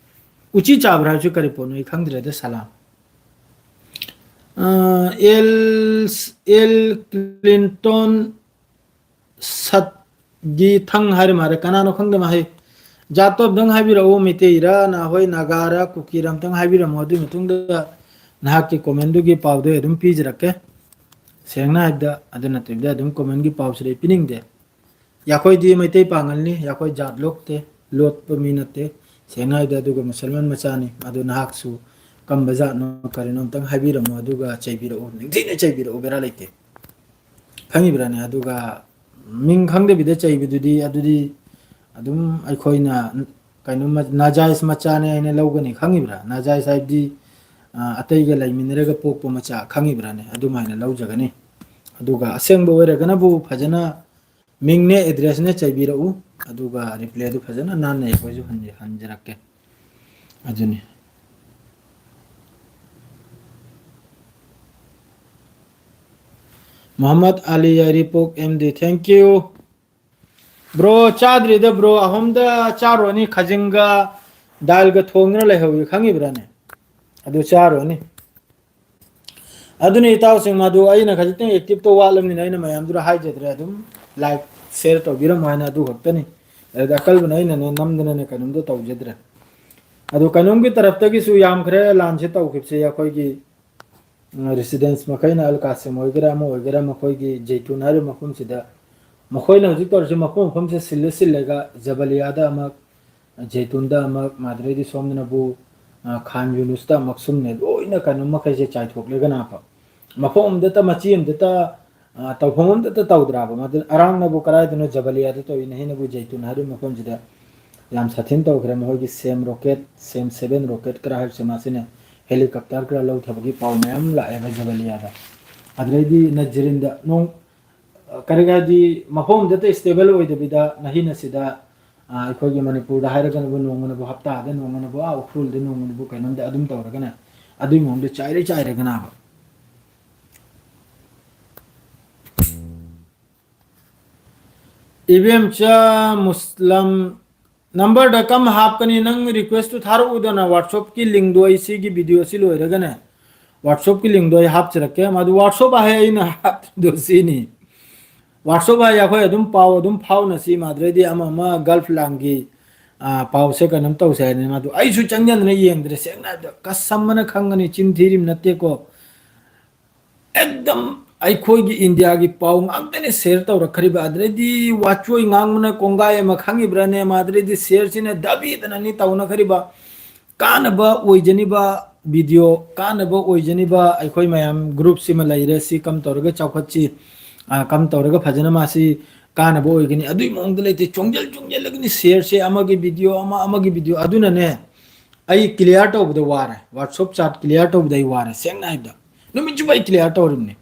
ꯎꯆꯤ ꯆꯥꯕ꯭ꯔꯥ ꯍꯥꯏꯕꯁꯤ ꯀꯔꯤ ꯄꯣꯠꯅꯣ ꯑꯩ ꯈꯪꯗ꯭ꯔꯦꯗ, ꯁꯂꯥꯝ꯫ ꯑ, ꯑꯦꯜ, ꯑꯦꯜ ꯀ꯭ꯂꯤꯟꯇꯣꯟ ꯁꯠꯒꯤ ꯊꯪ ꯍꯥꯏꯔ ꯃꯥꯜꯂꯦ, ꯀꯅꯥꯅꯣ ꯈꯪꯗꯦ ꯃꯍꯩ꯫ ꯖꯥꯠꯇꯣ ꯑꯝꯇꯪ ꯍꯥꯏꯕꯤꯔꯛꯎ, ꯃꯩꯇꯩꯔ, ꯅꯈꯣꯏ ꯅꯥꯒꯥꯔ, ꯀꯨꯀꯤꯔ ꯑꯝꯇꯪ ꯍꯥꯏꯕꯤꯔꯝꯃꯣ, ꯑꯗꯨꯒꯤ ꯃꯇꯨꯡꯗ ꯅꯍꯥꯛꯀꯤ comment-ꯗꯨꯒꯤ ꯄꯥꯎꯗꯣ ꯑꯩ ꯑꯗꯨꯝ ꯄꯤꯖꯔꯛꯀꯦ꯫ ꯁꯦꯡꯅ ꯍꯥꯏꯕꯗ, ꯑꯗꯨ ꯅꯠꯇꯕꯤꯗ ꯑꯗꯨꯝ comment-ꯒꯤ ꯄꯥꯎꯁꯤꯗꯤ ꯑꯩ ꯄꯤꯅꯤꯡꯗꯦ꯫ ꯌꯥꯈꯣꯏꯗꯤ ꯃꯩꯇꯩ ꯄꯥꯉꯜꯅꯤ, ꯌꯥꯈꯣꯏ ꯖꯥꯠ ꯂꯣꯛꯇꯦ, ꯂꯣꯠꯄ ꯃꯤ ꯅꯠꯇꯦ꯫ ꯁꯦꯡꯅ ꯍꯥꯏꯕꯗ, ꯑꯗꯨꯒ ꯃꯨꯁꯜꯃꯥꯟ ꯃꯆꯥꯅꯤ꯫ ꯑꯗꯨ ꯅꯍꯥꯛꯁꯨ ꯀꯝꯕ ꯖꯥꯠꯅꯣ ꯀꯔꯤꯅꯣ ꯑꯝꯇꯪ ꯍꯥꯏꯕꯤꯔꯝꯃꯣ, ꯑꯗꯨꯒ ꯆꯩꯕꯤꯔꯛꯎ, ꯅꯤꯡꯊꯤꯅ ꯆꯩꯕꯤꯔꯛꯎ, ꯕꯦꯔꯥ ꯂꯩꯇꯦ꯫ ꯈꯪꯉꯤꯕ꯭ꯔꯥꯅꯦ? ꯑꯗꯨꯒ ꯃꯤꯡ ꯈꯪꯗꯕꯤꯗ ꯆꯩꯕꯗꯨꯗꯤ, ꯑꯗꯨꯗꯤ ꯑꯗꯨꯝ ꯑꯩꯈꯣꯏꯅ ꯀꯩꯅꯣ, ꯅꯥꯖꯥꯏꯖ ꯃꯆꯥꯅꯦ ꯍꯥꯏꯅ ꯂꯧꯒꯅꯤ, ꯈꯪꯉꯤꯕ꯭ꯔꯥ? ꯅꯥꯖꯥꯏꯖ ꯍꯥꯏꯕꯗꯤ, ꯑ, ꯑꯇꯩꯒ ꯂꯩꯃꯤꯟꯅꯔꯒ ꯄꯣꯛꯄ ꯃꯆꯥ, ꯈꯪꯉꯤꯕ꯭ꯔꯥꯅꯦ? ꯑꯗꯨꯃꯥꯏꯅ ꯂꯧꯖꯒꯅꯤ꯫ ꯑꯗꯨꯒ ꯑꯁꯦꯡꯕ ꯑꯣꯏꯔꯒꯅꯕꯨ ꯐꯖꯅ ꯃꯤꯡꯅꯦ, address-ꯅꯦ ꯆꯩꯕꯤꯔꯛꯎ, ꯑꯗꯨꯒ reply-ꯗꯨ ꯐꯖꯅ ꯅꯥꯟꯅ ꯑꯩꯈꯣꯏꯁꯨ ꯍꯟꯖ-, ꯍꯟꯖꯔꯛꯀꯦ꯫ ꯑꯗꯨꯅꯤ꯫ ꯃꯨꯍꯝꯃꯗ ꯑꯂꯤ ꯌꯥꯏꯔꯤꯄꯣꯛ M D, thank you꯫ Bro, ꯆꯥꯗ꯭ꯔꯤꯗ bro, ꯑꯍꯨꯝꯗ ꯆꯥꯔꯨꯔꯅꯤ, ꯈꯥꯖꯤꯡꯒ ꯗꯥꯜꯒ ꯊꯣꯡꯗꯨꯅ ꯂꯩꯍꯧꯏ, ꯈꯪꯉꯤꯕ꯭ꯔꯥꯅꯦ? ꯑꯗꯨ ꯆꯥꯔꯨꯔꯅꯤ꯫ ꯑꯗꯨꯅꯤ ꯏꯇꯥꯎꯁꯤꯡ, ꯃꯗꯨ ꯑꯩꯅ ꯈꯖꯤꯛꯇꯪ active-ꯇꯣ ꯋꯥꯠꯂꯕꯅꯤꯅ ꯑꯩꯅ ꯃꯌꯥꯝꯗꯨꯗ ꯍꯥꯏꯖꯗ꯭ꯔꯦ, ꯑꯗꯨꯝ like, share ꯇꯧꯕꯤꯔꯝꯃꯣ ꯍꯥꯏꯅ ꯑꯗꯨ ꯈꯛꯇꯅꯤ꯫ ꯑꯗꯨꯗ ꯑꯀꯜꯕꯅ ꯑꯩꯅꯅꯦ ꯅꯝꯗꯅꯅꯦ ꯀꯩꯅꯣꯝꯇ ꯇꯧꯖꯗ꯭ꯔꯦ꯫ ꯑꯗꯨ ꯀꯩꯅꯣꯝꯒꯤ ꯇꯔꯞꯇꯒꯤꯁꯨ ꯌꯥꯝꯈ꯭ꯔꯦ ꯂꯥꯟꯁꯦ ꯇꯧꯈꯤꯕꯁꯦ, ꯑꯩꯈꯣꯏꯒꯤ ꯎꯝ, residents ꯃꯈꯩꯅ, ꯑꯜ ꯀꯥꯁꯤꯝ ꯑꯣꯏꯒꯦꯔꯥ ꯑꯃ ꯑꯣꯏꯒꯦꯔꯥ, ꯃꯈꯣꯏꯒꯤ ꯖꯩꯇꯨꯟ ꯍꯥꯏꯔꯤꯕ ꯃꯐꯝꯁꯤꯗ ꯃꯈꯣꯏꯅ ꯍꯧꯖꯤꯛ ꯇꯧꯔꯤꯁꯤ ꯃꯐꯝ ꯃꯐꯝꯁꯦ ꯁꯤꯜꯂ ꯁꯤꯜꯂꯒ ꯖꯕꯂꯤꯌꯥꯗ ꯑꯃ, ꯖꯩꯇꯨꯟꯗ ꯑꯃ, ꯃꯥꯗ꯭ꯔꯦꯗꯤ ꯁꯣꯝꯗꯅꯕꯨ, ꯑ, ꯈꯥꯟ ꯌꯨꯅꯨꯁꯇ ꯑꯃ, ꯁꯨꯝꯅꯦ ꯂꯣꯏꯅ ꯀꯩꯅꯣ ꯃꯈꯩꯁꯦ ꯆꯥꯏꯊꯣꯛꯂꯒꯅ ꯃꯐꯝ ꯑꯃꯗꯇ ꯃꯆꯤ ꯑꯃꯗꯇ, ꯑ, ꯇꯧꯐꯝ ꯑꯃꯗꯇ ꯇꯧꯗ꯭ꯔꯥꯕ꯫ ꯃꯗꯨ ꯑꯔꯥꯡꯅꯕꯨ ꯀꯗꯥꯏꯗꯅꯣ ꯖꯕꯂꯤꯌꯥꯗ ꯇꯧꯏꯅ ꯍꯦꯟꯅꯕꯨ ꯖꯩꯇꯨꯟ ꯍꯥꯏꯔꯤꯕ ꯃꯐꯝꯁꯤꯗ ꯌꯥꯝ ꯁꯥꯊꯤꯅ ꯇꯧꯈ꯭ꯔꯦ꯫ ꯃꯈꯣꯏꯒꯤ ꯁꯦꯝ rocket, ꯁꯦꯝ seven rocket ꯈꯔ ꯍꯥꯏꯕꯁꯦ ꯃꯥꯁꯤꯅ helicopter ꯈꯔ ꯂꯧꯊꯕꯒꯤ ꯄꯥꯎ ꯃꯌꯥꯝ ꯂꯥꯛꯑꯦꯕ ꯖꯕꯂꯤꯌꯥꯗ꯫ ꯑꯗꯨꯗꯩꯗꯤ ꯅꯖꯔꯤꯟꯗ ꯅꯣꯡ, ꯀꯔꯤ ꯍꯥꯏꯗꯤ ꯃꯐꯝ ꯑꯃꯗꯇ stable ꯑꯣꯏꯗꯕꯤꯗ ꯅꯍꯤꯟ ꯑꯁꯤꯗ, ꯑꯩꯈꯣꯏꯒꯤ ꯃꯅꯤꯄꯨꯔꯗ ꯍꯥꯏꯔꯒꯅꯕꯨ ꯅꯣꯡꯃꯅꯕꯨ, ꯍꯞꯇꯥꯗ ꯅꯣꯡꯃꯅꯕꯨ, ꯑꯥ ꯎꯈ꯭ꯔꯨꯜꯗ ꯅꯣꯡꯃꯅꯕꯨ, ꯀꯩꯅꯣꯝꯗ ꯑꯗꯨꯝ ꯇꯧꯔꯒꯅꯦ, ꯑꯗꯨꯒꯤ ꯃꯑꯣꯡꯗ ꯆꯥꯏꯔꯦ ꯆꯥꯏꯔꯒꯅꯕ꯫ ꯏꯕꯦꯝꯆꯥ ꯃꯨꯁꯂꯝ, ꯅꯝꯕꯔꯗ ꯀꯝ ꯍꯥꯞꯀꯅꯤ? ꯅꯪ ꯔꯤꯀ꯭ꯋꯦꯁꯇꯨ ꯊꯥꯔꯛꯎꯗꯅ, WhatsApp-ꯀꯤ ꯂꯤꯡꯗꯣ ꯑꯩ ꯁꯤꯒꯤ ꯚꯤꯗꯤꯑꯣꯁꯤ ꯂꯣꯏꯔꯒꯅꯦ, WhatsApp-ꯀꯤ ꯂꯤꯡꯗꯣ ꯑꯩ ꯍꯥꯞꯆꯔꯛꯀꯦ꯫ ꯃꯗꯨ WhatsApp ꯍꯥꯏ ꯑꯩꯅ ꯍꯥꯞꯇꯣ ꯁꯤꯅꯤ꯫ WhatsApp ꯍꯥꯏ ꯑꯩꯈꯣꯏ ꯑꯗꯨꯝ ꯄꯥꯎ ꯑꯗꯨꯝ ꯐꯥꯎꯅꯁꯤ, ꯃꯥꯗ꯭ꯔꯩꯗꯤ ꯑꯃ ꯑꯃ ꯒꯜꯐ ꯂꯥꯡꯒꯤ, ꯑꯥ, ꯄꯥꯎꯁꯦ ꯀꯩꯅꯣꯝ ꯇꯧꯁꯦ ꯍꯥꯏꯅꯤ꯫ ꯃꯗꯨ ꯑꯩꯁꯨ ꯆꯪꯁꯤꯟꯗꯅ ꯌꯦꯡꯗ꯭ꯔꯦ, ꯁꯦꯡꯅ ꯍꯥꯏꯕꯗ ꯀꯁꯝ ꯑꯃꯅ ꯈꯪꯒꯅꯤ, ꯆꯤꯟ ꯊꯤꯔꯤꯕ ꯅꯠꯇꯦꯀꯣ꯫ ꯑꯦꯛꯗꯝ ꯑꯩꯈꯣꯏꯒꯤ ꯏꯟꯗꯤꯌꯥꯒꯤ ꯄꯥꯎ ꯉꯥꯛꯇꯅꯦ ꯁꯤꯌꯔ ꯇꯧꯔꯛꯈ꯭ꯔꯤꯕ꯫ ꯑꯗꯨꯗꯩꯗꯤ ꯋꯥꯆꯣꯏ ꯉꯥꯡꯕꯅ ꯀꯣꯡꯒꯥꯏ ꯑꯃ ꯈꯪꯉꯤꯕ꯭ꯔꯥꯅꯦ? ꯃꯥꯗ꯭ꯔꯩꯗꯤ ꯁꯤꯌꯔꯁꯤꯅ ꯗꯕꯤꯗꯅꯅꯤ ꯇꯧꯅꯈ꯭ꯔꯤꯕ꯫ ꯀꯥꯟꯅꯕ ꯑꯣꯏꯖꯅꯤꯕ ꯚꯤꯗꯤꯑꯣ, ꯀꯥꯟꯅꯕ ꯑꯣꯏꯖꯅꯤꯕ ꯑꯩꯈꯣꯏ ꯃꯌꯥꯝ ꯒ꯭ꯔꯨꯞꯁꯤꯃ ꯂꯩꯔꯦ꯫ ꯁꯤ ꯀꯝ ꯇꯧꯔꯒ ꯆꯥꯎꯈꯠꯁꯤ, ꯑ, ꯀꯝ ꯇꯧꯔꯒ ꯐꯖꯅ ꯃꯥꯁꯤ ꯀꯥꯟꯅꯕ ꯑꯣꯏꯒꯅꯤ, ꯑꯗꯨꯒꯤ ꯃꯑꯣꯡꯗ ꯂꯩꯇꯦ꯫ ꯆꯣꯡꯖꯜ ꯆꯣꯡꯖꯜꯂꯒꯅꯤ ꯁꯤꯌꯔꯁꯦ, ꯑꯃꯒꯤ ꯚꯤꯗꯤꯑꯣ ꯑꯃ, ꯑꯃꯒꯤ ꯚꯤꯗꯤꯑꯣ꯫ ꯑꯗꯨꯅꯅꯦ ꯑꯩ ꯀ꯭ꯂꯤꯌꯥꯔ ꯇꯧꯕꯗ ꯋꯥꯔꯦ, WhatsApp ꯆꯥꯠ ꯀ꯭ꯂꯤꯌꯥꯔ ꯇꯧꯕꯗ ꯑꯩ ꯋꯥꯔꯦ, ꯁꯦꯡꯅ ꯍꯥꯏꯕꯗ꯫ ꯅꯨꯃꯤꯠ ꯆꯨꯞꯄ ꯑꯩ ꯀ꯭ꯂꯤꯌꯥꯔ ꯇꯧꯔꯤꯕꯅꯤ꯫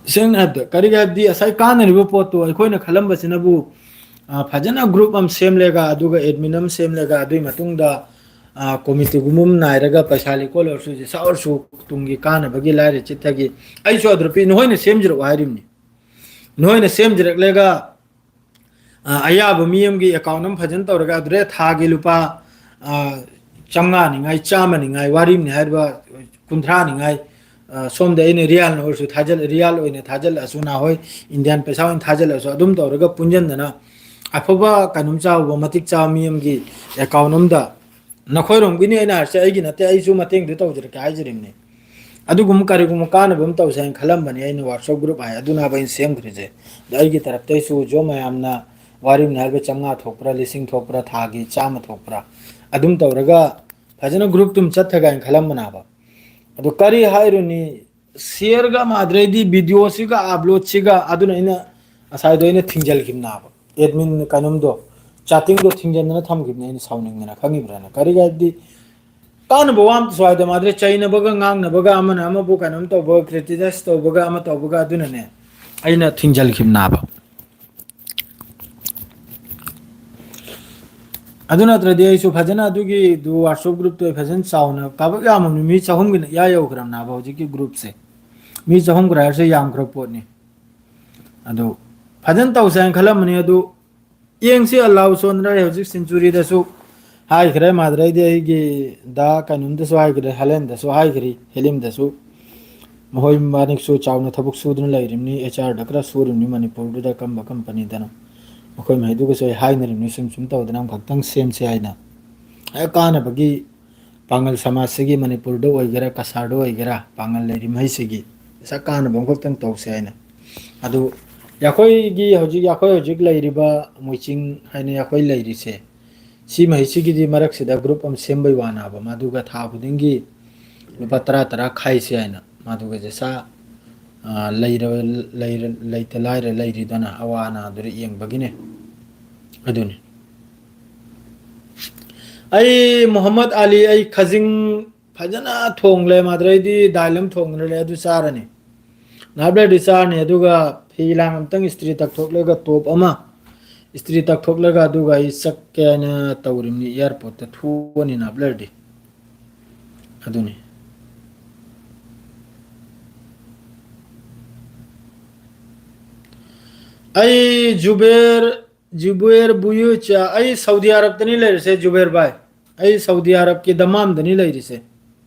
ꯁꯦꯡꯅ ꯍꯥꯏꯕꯗ, ꯀꯔꯤꯒꯤ ꯍꯥꯏꯕꯗꯤ ꯉꯁꯥꯏ ꯀꯥꯟꯅꯔꯤꯕ ꯄꯣꯠꯇꯣ ꯑꯩꯈꯣꯏꯅ ꯈꯜꯂꯝꯕꯁꯤꯅꯕꯨ, ꯑ, ꯐꯖꯅ ꯒ꯭ꯔꯨꯞ ꯑꯃ ꯁꯦꯝꯂꯦꯒ, ꯑꯗꯨꯒ ꯑꯦꯗꯃꯤꯟ ꯑꯃ ꯁꯦꯝꯂꯦꯒ, ꯑꯗꯨꯒꯤ ꯃꯇꯨꯡꯗ, ꯑ, ꯀꯣꯃꯤꯇꯤꯒꯨꯝꯕ ꯑꯃ ꯅꯥꯏꯔꯒ ꯄꯩꯁꯥ ꯂꯩꯀꯣꯜ ꯑꯣꯏꯔꯁꯨ, ꯆꯥ ꯑꯣꯏꯔꯁꯨ, ꯇꯨꯡꯒꯤ ꯀꯥꯟꯅꯕꯒꯤ ꯂꯥꯏꯔ ꯆꯤꯠꯊꯒꯤ꯫ ꯑꯩꯁꯨ ꯑꯗꯨꯗ ꯄꯤ, ꯅꯈꯣꯏꯅ ꯁꯦꯝꯖꯔꯛꯑꯣ ꯍꯥꯏꯔꯤꯕꯅꯤ꯫ ꯅꯈꯣꯏꯅ ꯁꯦꯝꯖꯔꯛꯂꯒ, ꯑ, ꯑꯌꯥꯕ ꯃꯤ ꯑꯃꯒꯤ ꯑꯦꯀꯥꯎꯟ ꯑꯃ ꯐꯖꯅ ꯇꯧꯔꯒ ꯑꯗꯨꯗ ꯊꯥꯒꯤ ꯂꯨꯄꯥ, ꯑ, ꯆꯥꯝꯃꯉꯥꯅꯤꯉꯥꯏ, ꯆꯥꯝꯃꯅꯤꯉꯥꯏ, ꯋꯥꯔꯤꯕꯅꯤ ꯍꯥꯏꯔꯤꯕ ꯀꯨꯟꯊ꯭ꯔꯥꯅꯤꯉꯥꯏ, ꯑ, ꯁꯣꯝꯗ ꯑꯩꯅ ꯔꯤꯌꯥꯜꯅ ꯑꯣꯏꯔꯁꯨ ꯊꯥꯖꯜ-, ꯔꯤꯌꯥꯜ ꯑꯣꯏꯅ ꯊꯥꯖꯤꯜꯂꯛꯑꯁꯨ, ꯅꯍꯣꯏ ꯏꯟꯗꯤꯌꯥꯟ ꯄꯩꯁꯥ ꯑꯣꯏꯅ ꯊꯥꯖꯤꯜꯂꯛꯑꯁꯨ, ꯑꯗꯨꯝ ꯇꯧꯔꯒ ꯄꯨꯟꯁꯤꯟꯗꯅ ꯑꯐꯕ ꯀꯩꯅꯣꯝ ꯆꯥꯎꯕ, ꯃꯇꯤꯛ ꯆꯥꯕ ꯃꯤ ꯑꯃꯒꯤ ꯑꯦꯀꯥꯎꯟ ꯑꯃꯗ, ꯅꯈꯣꯏꯔꯣꯝꯒꯤꯅꯤ ꯑꯩꯅ ꯍꯥꯏꯔꯤꯁꯦ, ꯑꯩꯒꯤ ꯅꯠꯇꯦ, ꯑꯩꯁꯨ ꯃꯇꯦꯡꯗꯤ ꯇꯧꯖꯔꯛꯀꯦ ꯍꯥꯏꯖꯔꯤꯕꯅꯤ꯫ ꯑꯗꯨꯒꯨꯝꯕ ꯀꯔꯤꯒꯨꯝꯕ ꯀꯥꯟꯅꯕ ꯑꯃ ꯇꯧꯁꯦ ꯍꯥꯏꯅ ꯈꯜꯂꯝꯕꯅꯤ ꯑꯩꯅ WhatsApp ꯒ꯭ꯔꯨꯞ ꯍꯥꯏ, ꯑꯗꯨꯅꯕ ꯑꯩꯅ ꯁꯦꯝꯈ꯭ꯔꯤꯁꯦ꯫ ꯑꯗ ꯑꯩꯒꯤ ꯇꯔꯞꯇꯩꯁꯨ ꯖꯣ ꯃꯌꯥꯝꯅ ꯋꯥꯔꯤꯕꯅꯤ ꯍꯥꯏꯕ ꯆꯥꯝꯃꯉꯥ ꯊꯣꯛꯄ꯭ꯔꯥ, ꯂꯤꯁꯤꯡ ꯊꯣꯛꯄ꯭ꯔꯥ, ꯊꯥꯒꯤ ꯆꯥꯝꯃ ꯊꯣꯛꯄ꯭ꯔꯥ, ꯑꯗꯨꯝ ꯇꯧꯔꯒ ꯐꯖꯅ ꯒ꯭ꯔꯨꯞꯇꯨꯝ ꯆꯠꯊꯒꯦ ꯍꯥꯏꯅ ꯈꯜꯂꯝꯕꯅꯦꯕ꯫ ꯑꯗꯨ ꯀꯔꯤ ꯍꯥꯏꯔꯨꯅꯤ, ꯁꯤꯌꯔꯒ ꯃꯥꯗ꯭ꯔꯩꯗꯤ ꯚꯤꯗꯤꯑꯣꯁꯤꯒ ꯑꯞꯂꯣꯗꯁꯤꯒ, ꯑꯗꯨꯅ ꯑꯩꯅ ꯉꯁꯥꯏꯗꯣ ꯑꯩꯅ ꯊꯤꯡꯖꯤꯜꯈꯤꯕꯅꯦꯕ꯫ ꯑꯦꯗꯃꯤꯟ ꯀꯩꯅꯣꯝꯗꯣ, ꯆꯥꯇꯤꯡꯗꯣ ꯊꯤꯡꯖꯤꯟꯗꯅ ꯊꯝꯈꯤꯕꯅꯦ ꯑꯩꯅ ꯁꯥꯎꯅꯤꯡꯗꯅ, ꯈꯪꯉꯤꯕ꯭ꯔꯥꯅ? ꯀꯔꯤꯒꯤ ꯍꯥꯏꯕꯗꯤ ꯀꯥꯟꯅꯕ ꯋꯥ ꯑꯝꯇꯁꯨ ꯍꯥꯏꯗ ꯃꯥꯗ꯭ꯔꯦ, ꯆꯩꯅꯕꯒ ꯉꯥꯡꯅꯕꯒ, ꯑꯃꯅ ꯑꯃꯕꯨ ꯀꯩꯅꯣꯝ ꯇꯧꯕꯒ, ꯀ꯭ꯔꯤꯇꯤꯁꯥꯏꯁ ꯇꯧꯕꯒ, ꯑꯃ ꯇꯧꯕꯒ, ꯑꯗꯨꯅꯅꯦ ꯑꯩꯅ ꯊꯤꯡꯖꯤꯜꯈꯤꯕꯅꯦꯕ꯫ ꯑꯗꯨ ꯅꯠꯇ꯭ꯔꯗꯤ ꯑꯩꯁꯨ ꯐꯖꯅ ꯑꯗꯨꯒꯤꯗꯨ WhatsApp groupꯇꯨ ꯑꯩ ꯐꯖꯅ ꯆꯥꯎꯅ ꯀꯥꯕꯛ ꯌꯥꯝꯃꯕꯅꯤ, ꯃꯤ ꯆꯍꯨꯝꯒꯤꯅ ꯏꯌꯥ ꯌꯧꯈ꯭ꯔꯕꯅꯦꯕ ꯍꯧꯖꯤꯛꯀꯤ groupꯁꯦ꯫ ꯃꯤ ꯆꯍꯨꯝ ꯈꯔ ꯍꯥꯏꯔꯁꯦ, ꯌꯥꯝꯈ꯭ꯔ ꯄꯣꯠꯅꯤ꯫ ꯑꯗꯨ ꯐꯖꯅ ꯇꯧꯁꯦ ꯍꯥꯏꯅ ꯈꯜꯂꯝꯕꯅꯤ꯫ ꯑꯗꯨ ꯌꯦꯡꯁꯤ, ꯑꯜꯂꯥꯍꯨ ꯁꯣꯟꯗꯅ ꯑꯩ ꯍꯧꯖꯤꯛ centuryꯗꯁꯨ ꯍꯥꯏꯈ꯭ꯔꯦ, ꯃꯥꯗ꯭ꯔꯩꯗꯤ ꯑꯩꯒꯤ ꯗꯥ ꯀꯩꯅꯣꯝꯗꯁꯨ ꯍꯥꯏꯈ꯭ꯔꯦ, ꯍꯂꯦꯟꯗꯁꯨ ꯍꯥꯏꯈ꯭ꯔꯤ, ꯍꯦꯂꯤꯝꯗꯁꯨ꯫ ꯃꯈꯣꯏ ꯃꯅꯤꯛꯁꯨ ꯆꯥꯎꯅ ꯊꯕꯛ ꯁꯨꯗꯨꯅ ꯂꯩꯔꯤꯕꯅꯤ, HRꯗ ꯈꯔ ꯁꯨꯔꯤꯕꯅꯤ ꯃꯅꯤꯄꯨꯔꯗꯨꯗ, ꯀꯝꯕ companyꯗꯅꯣ꯫ ꯃꯈꯣꯏ ꯃꯈꯩꯗꯨꯒꯁꯨ ꯑꯩ ꯍꯥꯏꯅꯔꯤꯕꯅꯤ, ꯁꯨꯝ ꯁꯨꯝ ꯇꯧꯗꯅ ꯑꯃꯈꯛꯇꯪ ꯁꯦꯝꯁꯤ ꯍꯥꯏꯅ꯫ ꯍꯦꯛ ꯀꯥꯟꯅꯕꯒꯤ ꯄꯥꯡꯒꯜ ꯁꯃꯥꯖꯁꯤꯒꯤ ꯃꯅꯤꯄꯨꯔꯗ ꯑꯣꯏꯒꯦꯔꯥ, ꯀꯁꯥꯔꯗ ꯑꯣꯏꯒꯦꯔꯥ, ꯄꯥꯡꯒꯜ ꯂꯩꯔꯤ ꯃꯍꯩꯁꯤꯒꯤ ꯄꯩꯁꯥ ꯀꯥꯟꯅꯕ ꯑꯃꯈꯛꯇꯪ ꯇꯧꯁꯦ ꯍꯥꯏꯅ꯫ ꯑꯗꯨ ꯑꯩꯈꯣꯏꯒꯤ ꯍꯧꯖꯤꯛ, ꯑꯩꯈꯣꯏ ꯍꯧꯖꯤꯛ ꯂꯩꯔꯤꯕ ꯃꯣꯏꯆꯤꯡ ꯍꯥꯏꯅ ꯑꯩꯈꯣꯏ ꯂꯩꯔꯤꯁꯦ, ꯁꯤ ꯃꯍꯩꯁꯤꯒꯤꯗꯤ ꯃꯔꯛꯁꯤꯗ group ꯑꯃ ꯁꯦꯝꯕꯩ ꯋꯥꯅꯦꯕ, ꯃꯗꯨꯒ ꯊꯥ ꯈꯨꯗꯤꯡꯒꯤ ꯂꯨꯄꯥ ꯇꯔꯥ ꯇꯔꯥ ꯈꯥꯏꯁꯦ ꯍꯥꯏꯅ꯫ ꯃꯗꯨꯒ ꯖꯁꯥ, ꯑ, ꯂꯩꯔ-, ꯂꯩꯔ-, ꯂꯩꯇ ꯂꯥꯏꯔ ꯂꯩꯔꯤꯗꯅ ꯑꯋꯥ ꯑꯅꯥꯗꯨꯗ ꯌꯦꯡꯕꯒꯤꯅꯦ꯫ ꯑꯗꯨꯅꯤ꯫ ꯑꯩ ꯃꯨꯍꯝꯃꯗ ꯑꯂꯤ, ꯑꯩ ꯈꯖꯤꯡ ꯐꯖꯅ ꯊꯣꯡꯂꯦ, ꯃꯥꯗ꯭ꯔꯩꯗꯤ ꯗꯥꯏꯜ ꯑꯃ ꯊꯣꯡꯗ꯭ꯔ ꯂꯩ, ꯑꯗꯨ ꯆꯥꯔꯅꯤ꯫ ꯉꯥꯏꯍꯥꯛ ꯂꯩꯔꯗꯤ ꯆꯥꯔꯅꯤ, ꯑꯗꯨꯒ ꯐꯤ ꯂꯥꯡ ꯑꯝꯇꯪ ꯏꯁꯇ꯭ꯔꯤ ꯇꯛꯊꯣꯛꯂꯒ, top ꯑꯃ ꯏꯁꯇ꯭ꯔꯤ ꯇꯛꯊꯣꯛꯂꯒ, ꯑꯗꯨꯒ ꯑꯩ ꯆꯠꯀꯦ ꯍꯥꯏꯅ ꯇꯧꯔꯤꯕꯅꯤ꯫ Airportꯇ ꯊꯣꯛꯑꯅꯤ ꯉꯥꯏꯍꯥꯛ ꯂꯩꯔꯗꯤ꯫ ꯑꯗꯨꯅꯤ꯫ ꯑꯩ ꯖꯨꯕꯦꯔ, ꯖꯨꯕꯦꯔ ꯕꯨꯌꯨꯆꯥ, ꯑꯩ ꯁꯥꯎꯗꯤ ꯑꯔꯕꯇꯅꯤ ꯂꯩꯔꯤꯁꯦ, ꯖꯨꯕꯦꯔ ꯚꯥꯏ꯫ ꯑꯩ ꯁꯥꯎꯗꯤ ꯑꯔꯕꯀꯤ ꯗꯝꯃꯥꯝꯗꯅꯤ ꯂꯩꯔꯤꯁꯦ꯫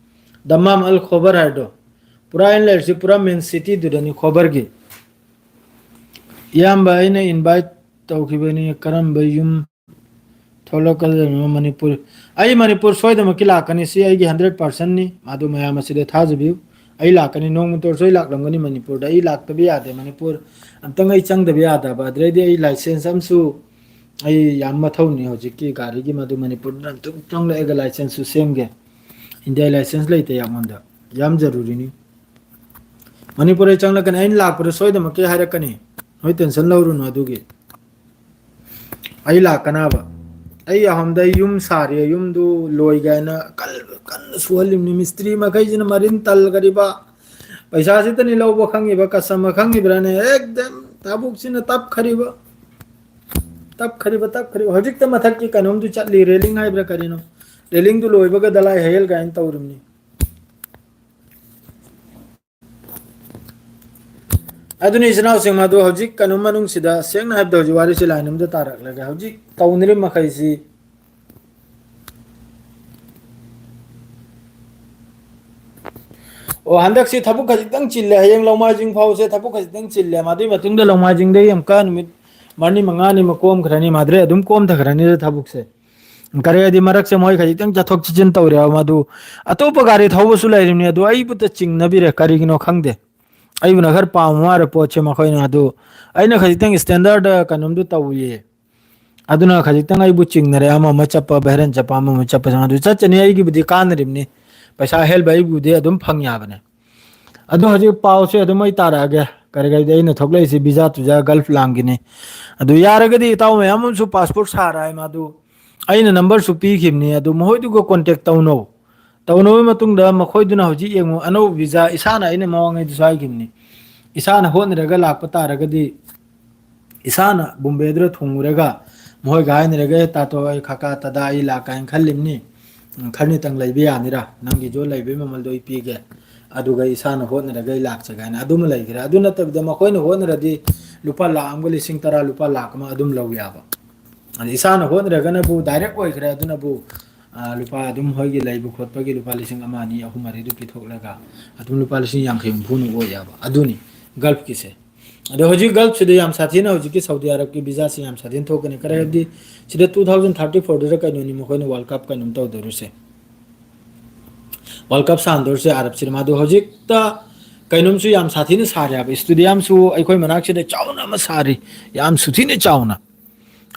ꯗꯝꯃꯥꯝ ꯑꯜ ꯈꯣꯕꯔ ꯍꯥꯏꯗꯣ꯫ ꯄꯨꯔꯥ ꯑꯩꯅ ꯂꯩꯔꯤꯁꯦ ꯄꯨꯔꯥ main cityꯗꯨꯗꯅꯤ, ꯈꯣꯕꯔꯒꯤ꯫ ꯏꯌꯥꯝꯕ, ꯑꯩꯅ invite ꯇꯧꯈꯤꯕꯅꯤ, ꯀꯔꯝꯕ ꯌꯨꯝ ꯊꯣꯛꯂꯛꯀꯗꯣꯏꯅꯣ? ꯃꯅꯤꯄꯨꯔ, ꯑꯩ ꯃꯅꯤꯄꯨꯔ ꯁꯣꯏꯗꯅꯃꯛꯀꯤ ꯂꯥꯛꯀꯅꯤ, ꯁꯤ ꯑꯩꯒꯤ hundred percentꯅꯤ꯫ ꯑꯗꯨ ꯃꯌꯥꯝ ꯑꯁꯤꯗ ꯊꯥꯖꯕꯤꯌꯨ꯫ ꯑꯩ ꯂꯥꯛꯀꯅꯤ, ꯅꯣꯡꯃꯇ ꯑꯣꯏꯔꯁꯨ ꯑꯩ ꯂꯥꯛꯂꯝꯒꯅꯤ ꯃꯅꯤꯄꯨꯔꯗ꯫ ꯑꯩ ꯂꯥꯛꯇꯕ ꯌꯥꯗꯦ, ꯃꯅꯤꯄꯨꯔ ꯑꯝꯇꯪ ꯑꯩ ꯆꯪꯗꯕ ꯌꯥꯗꯕ꯫ ꯑꯗꯨꯗꯩꯗꯤ ꯑꯩ license ꯑꯃꯁꯨ ꯑꯩ ꯌꯥꯝ ꯃꯊꯧꯅꯤ ꯍꯧꯖꯤꯛꯀꯤ ꯒꯥꯔꯤꯒꯤ, ꯃꯗꯨ ꯃꯅꯤꯄꯨꯔꯗ ꯑꯝꯇꯪ ꯆꯪꯂꯛꯑꯒ licenseꯁꯨ ꯁꯦꯝꯒꯦ꯫ Indiaꯒꯤ license ꯂꯩꯇꯦ ꯑꯩꯉꯣꯟꯗ, ꯌꯥꯝ ꯖꯔꯨꯔꯤꯅꯤ꯫ ꯃꯅꯤꯄꯨꯔ ꯑꯩ ꯆꯪꯂꯛꯀꯅꯤ, ꯑꯩꯅ ꯂꯥꯛꯄꯗ ꯁꯣꯏꯗꯅꯃꯛꯀꯤ ꯍꯥꯏꯔꯛꯀꯅꯤ, ꯅꯣꯏ tension ꯂꯧꯔꯨꯅꯨ ꯑꯗꯨꯒꯤ꯫ ꯑꯩ ꯂꯥꯛꯀꯅꯕ꯫ ꯑꯩ ꯑꯍꯝꯗ ꯑꯩ ꯌꯨꯝ ꯁꯥꯔꯤ, ꯌꯨꯝꯗꯨ ꯂꯣꯏꯒꯦ ꯍꯥꯏꯅ ꯀꯜ-, ꯀꯟꯅ ꯁꯨꯍꯜꯂꯤꯕꯅꯤ꯫ ꯃꯤꯁꯇ꯭ꯔꯤ ꯃꯈꯩꯁꯤꯅ ꯃꯔꯤꯟ ꯇꯜꯈꯔꯤꯕ꯫ ꯄꯩꯁꯥꯁꯤꯇꯅꯤ ꯂꯧꯕ ꯈꯪꯉꯤꯕ, customer ꯈꯪꯉꯤꯕ꯭ꯔꯥꯅꯦ? ꯑꯦꯛꯗꯝ ꯊꯕꯛꯁꯤꯅ ꯇꯞꯈꯔꯤꯕ꯫ ꯇꯞꯈ꯭ꯔꯤꯕ, ꯇꯞꯈ꯭ꯔꯤꯕ꯫ ꯍꯧꯖꯤꯛꯇ ꯃꯊꯛꯀꯤ ꯀꯩꯅꯣꯝꯗꯨ ꯆꯠꯂꯤ, railing ꯍꯥꯏꯕ꯭ꯔꯥ ꯀꯔꯤꯅꯣ? Railingꯗꯨ ꯂꯣꯏꯕꯒ ꯗꯂꯥꯏ ꯍꯌꯦꯜ ꯀꯥꯏꯅ ꯇꯧꯔꯤꯕꯅꯤ꯫ ꯑꯗꯨꯅꯤ, ꯏꯆꯤꯟ ꯏꯅꯥꯎꯁꯤꯡ, ꯃꯗꯨ ꯍꯧꯖꯤꯛ ꯀꯩꯅꯣ ꯃꯅꯨꯡꯁꯤꯗ, ꯁꯦꯡꯅ ꯍꯥꯏꯕꯗ, ꯍꯧꯖꯤꯛ ꯋꯥꯔꯤꯁꯤ line ꯑꯃꯗ ꯇꯥꯔꯛꯂꯒꯦ꯫ ꯍꯧꯖꯤꯛ ꯇꯧꯅꯔꯤꯕ ꯃꯈꯩꯁꯤ, ꯑꯣ, ꯍꯟꯗꯛꯁꯤ ꯊꯕꯛ ꯈꯖꯤꯛꯇꯪ ꯆꯤꯜꯂꯦ꯫ ꯍꯌꯦꯡ ꯂꯧꯃꯥꯏꯖꯤꯡ ꯐꯥꯎꯁꯦ ꯊꯕꯛ ꯈꯖꯤꯛꯇꯪ ꯆꯤꯜꯂꯦ꯫ ꯃꯗꯨꯒꯤ ꯃꯇꯨꯡꯗ ꯂꯧꯃꯥꯏꯖꯤꯡꯗꯒꯤ ꯑꯃꯨꯛꯀ ꯅꯨꯃꯤꯠ ꯃꯔꯤ ꯃꯉꯥꯅꯤ ꯑꯃꯨꯛ ꯀꯣꯝꯈ꯭ꯔꯅꯤ꯫ ꯃꯥꯗ꯭ꯔꯦ, ꯑꯗꯨꯝ ꯀꯣꯝꯊꯈ꯭ꯔꯅꯤꯗ ꯊꯕꯛꯁꯦ꯫ ꯀꯔꯤ ꯍꯥꯏꯗꯤ, ꯃꯔꯛꯁꯦ ꯃꯣꯏ ꯈꯖꯤꯛꯇꯪ ꯆꯠꯊꯣꯛ ꯆꯠꯁꯤꯟ ꯇꯧꯔꯦꯕ꯫ ꯃꯗꯨ ꯑꯇꯣꯞꯄ ꯒꯥꯔꯤ ꯊꯧꯕꯁꯨ ꯂꯩꯔꯤꯕꯅꯤ, ꯑꯗꯨ ꯑꯩꯕꯨꯇ ꯆꯤꯡꯅꯕꯤꯔꯦ꯫ ꯀꯔꯤꯒꯤꯅꯣ ꯈꯪꯗꯦ꯫ ꯑꯩꯕꯨꯅ ꯈꯔ ꯄꯥꯝꯕ ꯃꯥꯜꯂꯦ ꯄꯣꯠꯁꯦ ꯃꯈꯣꯏꯅ꯫ ꯑꯗꯨ ꯑꯩꯅ ꯈꯖꯤꯛꯇꯪ standard ꯀꯩꯅꯣꯝꯗꯨ ꯇꯧꯏꯌꯦ꯫ ꯑꯗꯨꯅ ꯈꯖꯤꯛꯇꯪ ꯑꯩꯕꯨ ꯆꯤꯡꯅꯔꯦ꯫ ꯑꯃ ꯑꯃ ꯆꯠꯄ, ꯚꯦꯔꯦꯟ ꯆꯠꯄ, ꯑꯃ ꯑꯃ ꯆꯠꯄ, ꯑꯗꯨ ꯆꯠꯆꯅꯤ꯫ ꯑꯩꯒꯤꯕꯨꯗꯤ ꯀꯥꯟꯅꯔꯤꯕꯅꯤ꯫ ꯄꯩꯁꯥ ꯑꯍꯦꯜꯕ ꯑꯩꯕꯨꯗꯤ ꯑꯗꯨꯝ ꯐꯪ ꯌꯥꯕꯅꯦ꯫ ꯑꯗꯣ ꯍꯧꯖꯤꯛ ꯄꯥꯎꯁꯦ ꯑꯗꯨꯝ ꯑꯩ ꯇꯥꯔꯛꯑꯒꯦ꯫ ꯀꯔꯤ ꯀꯔꯤꯗꯤ ꯑꯩꯅ ꯊꯣꯛꯂꯛꯏꯁꯦ visa ꯇꯨꯖꯥ Gulf ꯂꯥꯡꯒꯤꯅꯤ꯫ ꯑꯗꯨ ꯌꯥꯔꯒꯗꯤ ꯏꯇꯥꯎ ꯃꯌꯥꯝ ꯑꯃꯁꯨ passport ꯁꯥꯔ ꯍꯥꯏ꯫ ꯃꯥꯗꯨ ꯑꯩꯅ numberꯁꯨ ꯄꯤꯈꯤꯕꯅꯤ꯫ ꯑꯗꯨ ꯃꯈꯣꯏꯗꯨꯒ contact ꯇꯧꯅꯧ꯫ ꯇꯧꯅꯕꯒꯤ ꯃꯇꯨꯡꯗ ꯃꯈꯣꯏꯗꯨꯅ ꯍꯧꯖꯤꯛ ꯌꯦꯡꯉꯨ, ꯑꯅꯧꯕ visa, ꯏꯁꯥꯅ, ꯑꯩꯅ ꯃꯃꯥꯡꯉꯩꯗꯁꯨ ꯍꯥꯏꯈꯤꯕꯅꯤ, ꯏꯁꯥꯅ ꯍꯣꯠꯅꯔꯒ ꯂꯥꯛꯄ ꯇꯥꯔꯒꯗꯤ, ꯏꯁꯥꯅ ꯕꯣꯝꯕꯦꯗꯨꯗ ꯊꯨꯡꯉꯨꯔꯒ ꯃꯈꯣꯏꯒ ꯍꯥꯏꯅꯔꯒ, "ꯑꯦ, ꯇꯥꯇꯣ, ꯑꯩ ꯈꯥꯀꯥ ꯇꯗꯥ ꯑꯩ ꯂꯥꯛꯀꯦ ꯍꯥꯏꯅ ꯈꯜꯂꯤꯕꯅꯤ, ꯎꯝ, ꯈꯔꯅꯤꯇꯪ ꯂꯩꯕ ꯌꯥꯅꯤꯔꯥ? ꯅꯪꯒꯤꯁꯨ ꯂꯩꯕꯒꯤ ꯃꯃꯜꯗꯣ ꯑꯩ ꯄꯤꯒꯦ, ꯑꯗꯨꯒ ꯑꯩ ꯏꯁꯥꯅ ꯍꯣꯠꯅꯔꯒ ꯑꯩ ꯂꯥꯛꯆꯒꯦ" ꯍꯥꯏꯅ ꯑꯗꯨꯃ ꯂꯩꯈ꯭ꯔꯦ꯫ ꯑꯗꯨ ꯅꯠꯇꯕꯤꯗ ꯃꯈꯣꯏꯅ ꯍꯣꯠꯅꯔꯗꯤ ꯂꯨꯄꯥ ꯂꯥꯈ ꯑꯃꯒ ꯂꯤꯁꯤꯡ ꯇꯔꯥ, ꯂꯨꯄꯥ ꯂꯥꯈ ꯑꯃ ꯑꯗꯨꯝ ꯂꯧ ꯌꯥꯕ꯫ ꯑꯗ ꯏꯁꯥꯅ ꯍꯣꯠꯅꯔꯒꯅꯕꯨ direct ꯑꯣꯏꯈ꯭ꯔꯦ꯫ ꯑꯗꯨꯅꯕꯨ, ꯑ, ꯂꯨꯄꯥ ꯑꯗꯨꯝ ꯃꯈꯣꯏꯒꯤ ꯂꯩꯕ ꯈꯣꯠꯄꯒꯤ ꯂꯨꯄꯥ ꯂꯤꯁꯤꯡ ꯑꯃ, ꯑꯅꯤ, ꯑꯍꯨꯝ, ꯃꯔꯤꯗꯨ ꯄꯤꯊꯣꯛꯂꯒ ꯑꯗꯨꯝ ꯂꯨꯄꯥ ꯂꯤꯁꯤꯡ ꯌꯥꯡꯈꯩ ꯍꯨꯝꯐꯨꯅ ꯑꯣꯏ ꯌꯥꯕ꯫ ꯑꯗꯨꯅꯤ Gulfꯀꯤꯁꯦ꯫ ꯑꯗꯣ ꯍꯧꯖꯤꯛ Gulfꯁꯤꯗ ꯌꯥꯝ ꯁꯥꯊꯤꯅ ꯍꯧꯖꯤꯛꯀꯤ Saudi Arabꯀꯤ visaꯁꯤ ꯌꯥꯝ ꯁꯥꯊꯤꯅ ꯊꯣꯛꯀꯅꯤ꯫ ꯀꯔꯤ ꯍꯥꯏꯕꯗꯤ ꯁꯤꯗ two thousand thirty fourꯗꯨꯗ ꯀꯩꯅꯣꯅꯤ ꯃꯈꯣꯏꯅ World Cup ꯀꯩꯅꯣꯝ ꯇꯧꯗꯧꯔꯤꯁꯦ꯫ World Cup ꯁꯥꯟꯗꯧꯔꯤꯁꯦ ꯑꯔꯕꯁꯤꯗ꯫ ꯃꯥꯗꯣ ꯍꯧꯖꯤꯛꯇ ꯀꯩꯅꯣꯝꯁꯨ ꯌꯥꯝ ꯁꯥꯊꯤꯅ ꯁꯥꯔꯤ ꯍꯥꯏꯕ, stadiumꯁꯨ ꯑꯩꯈꯣꯏ ꯃꯅꯥꯛꯁꯤꯗ ꯆꯥꯎꯅ ꯑꯃ ꯁꯥꯔꯤ, ꯌꯥꯝ ꯁꯥꯊꯤꯅ ꯆꯥꯎꯅ꯫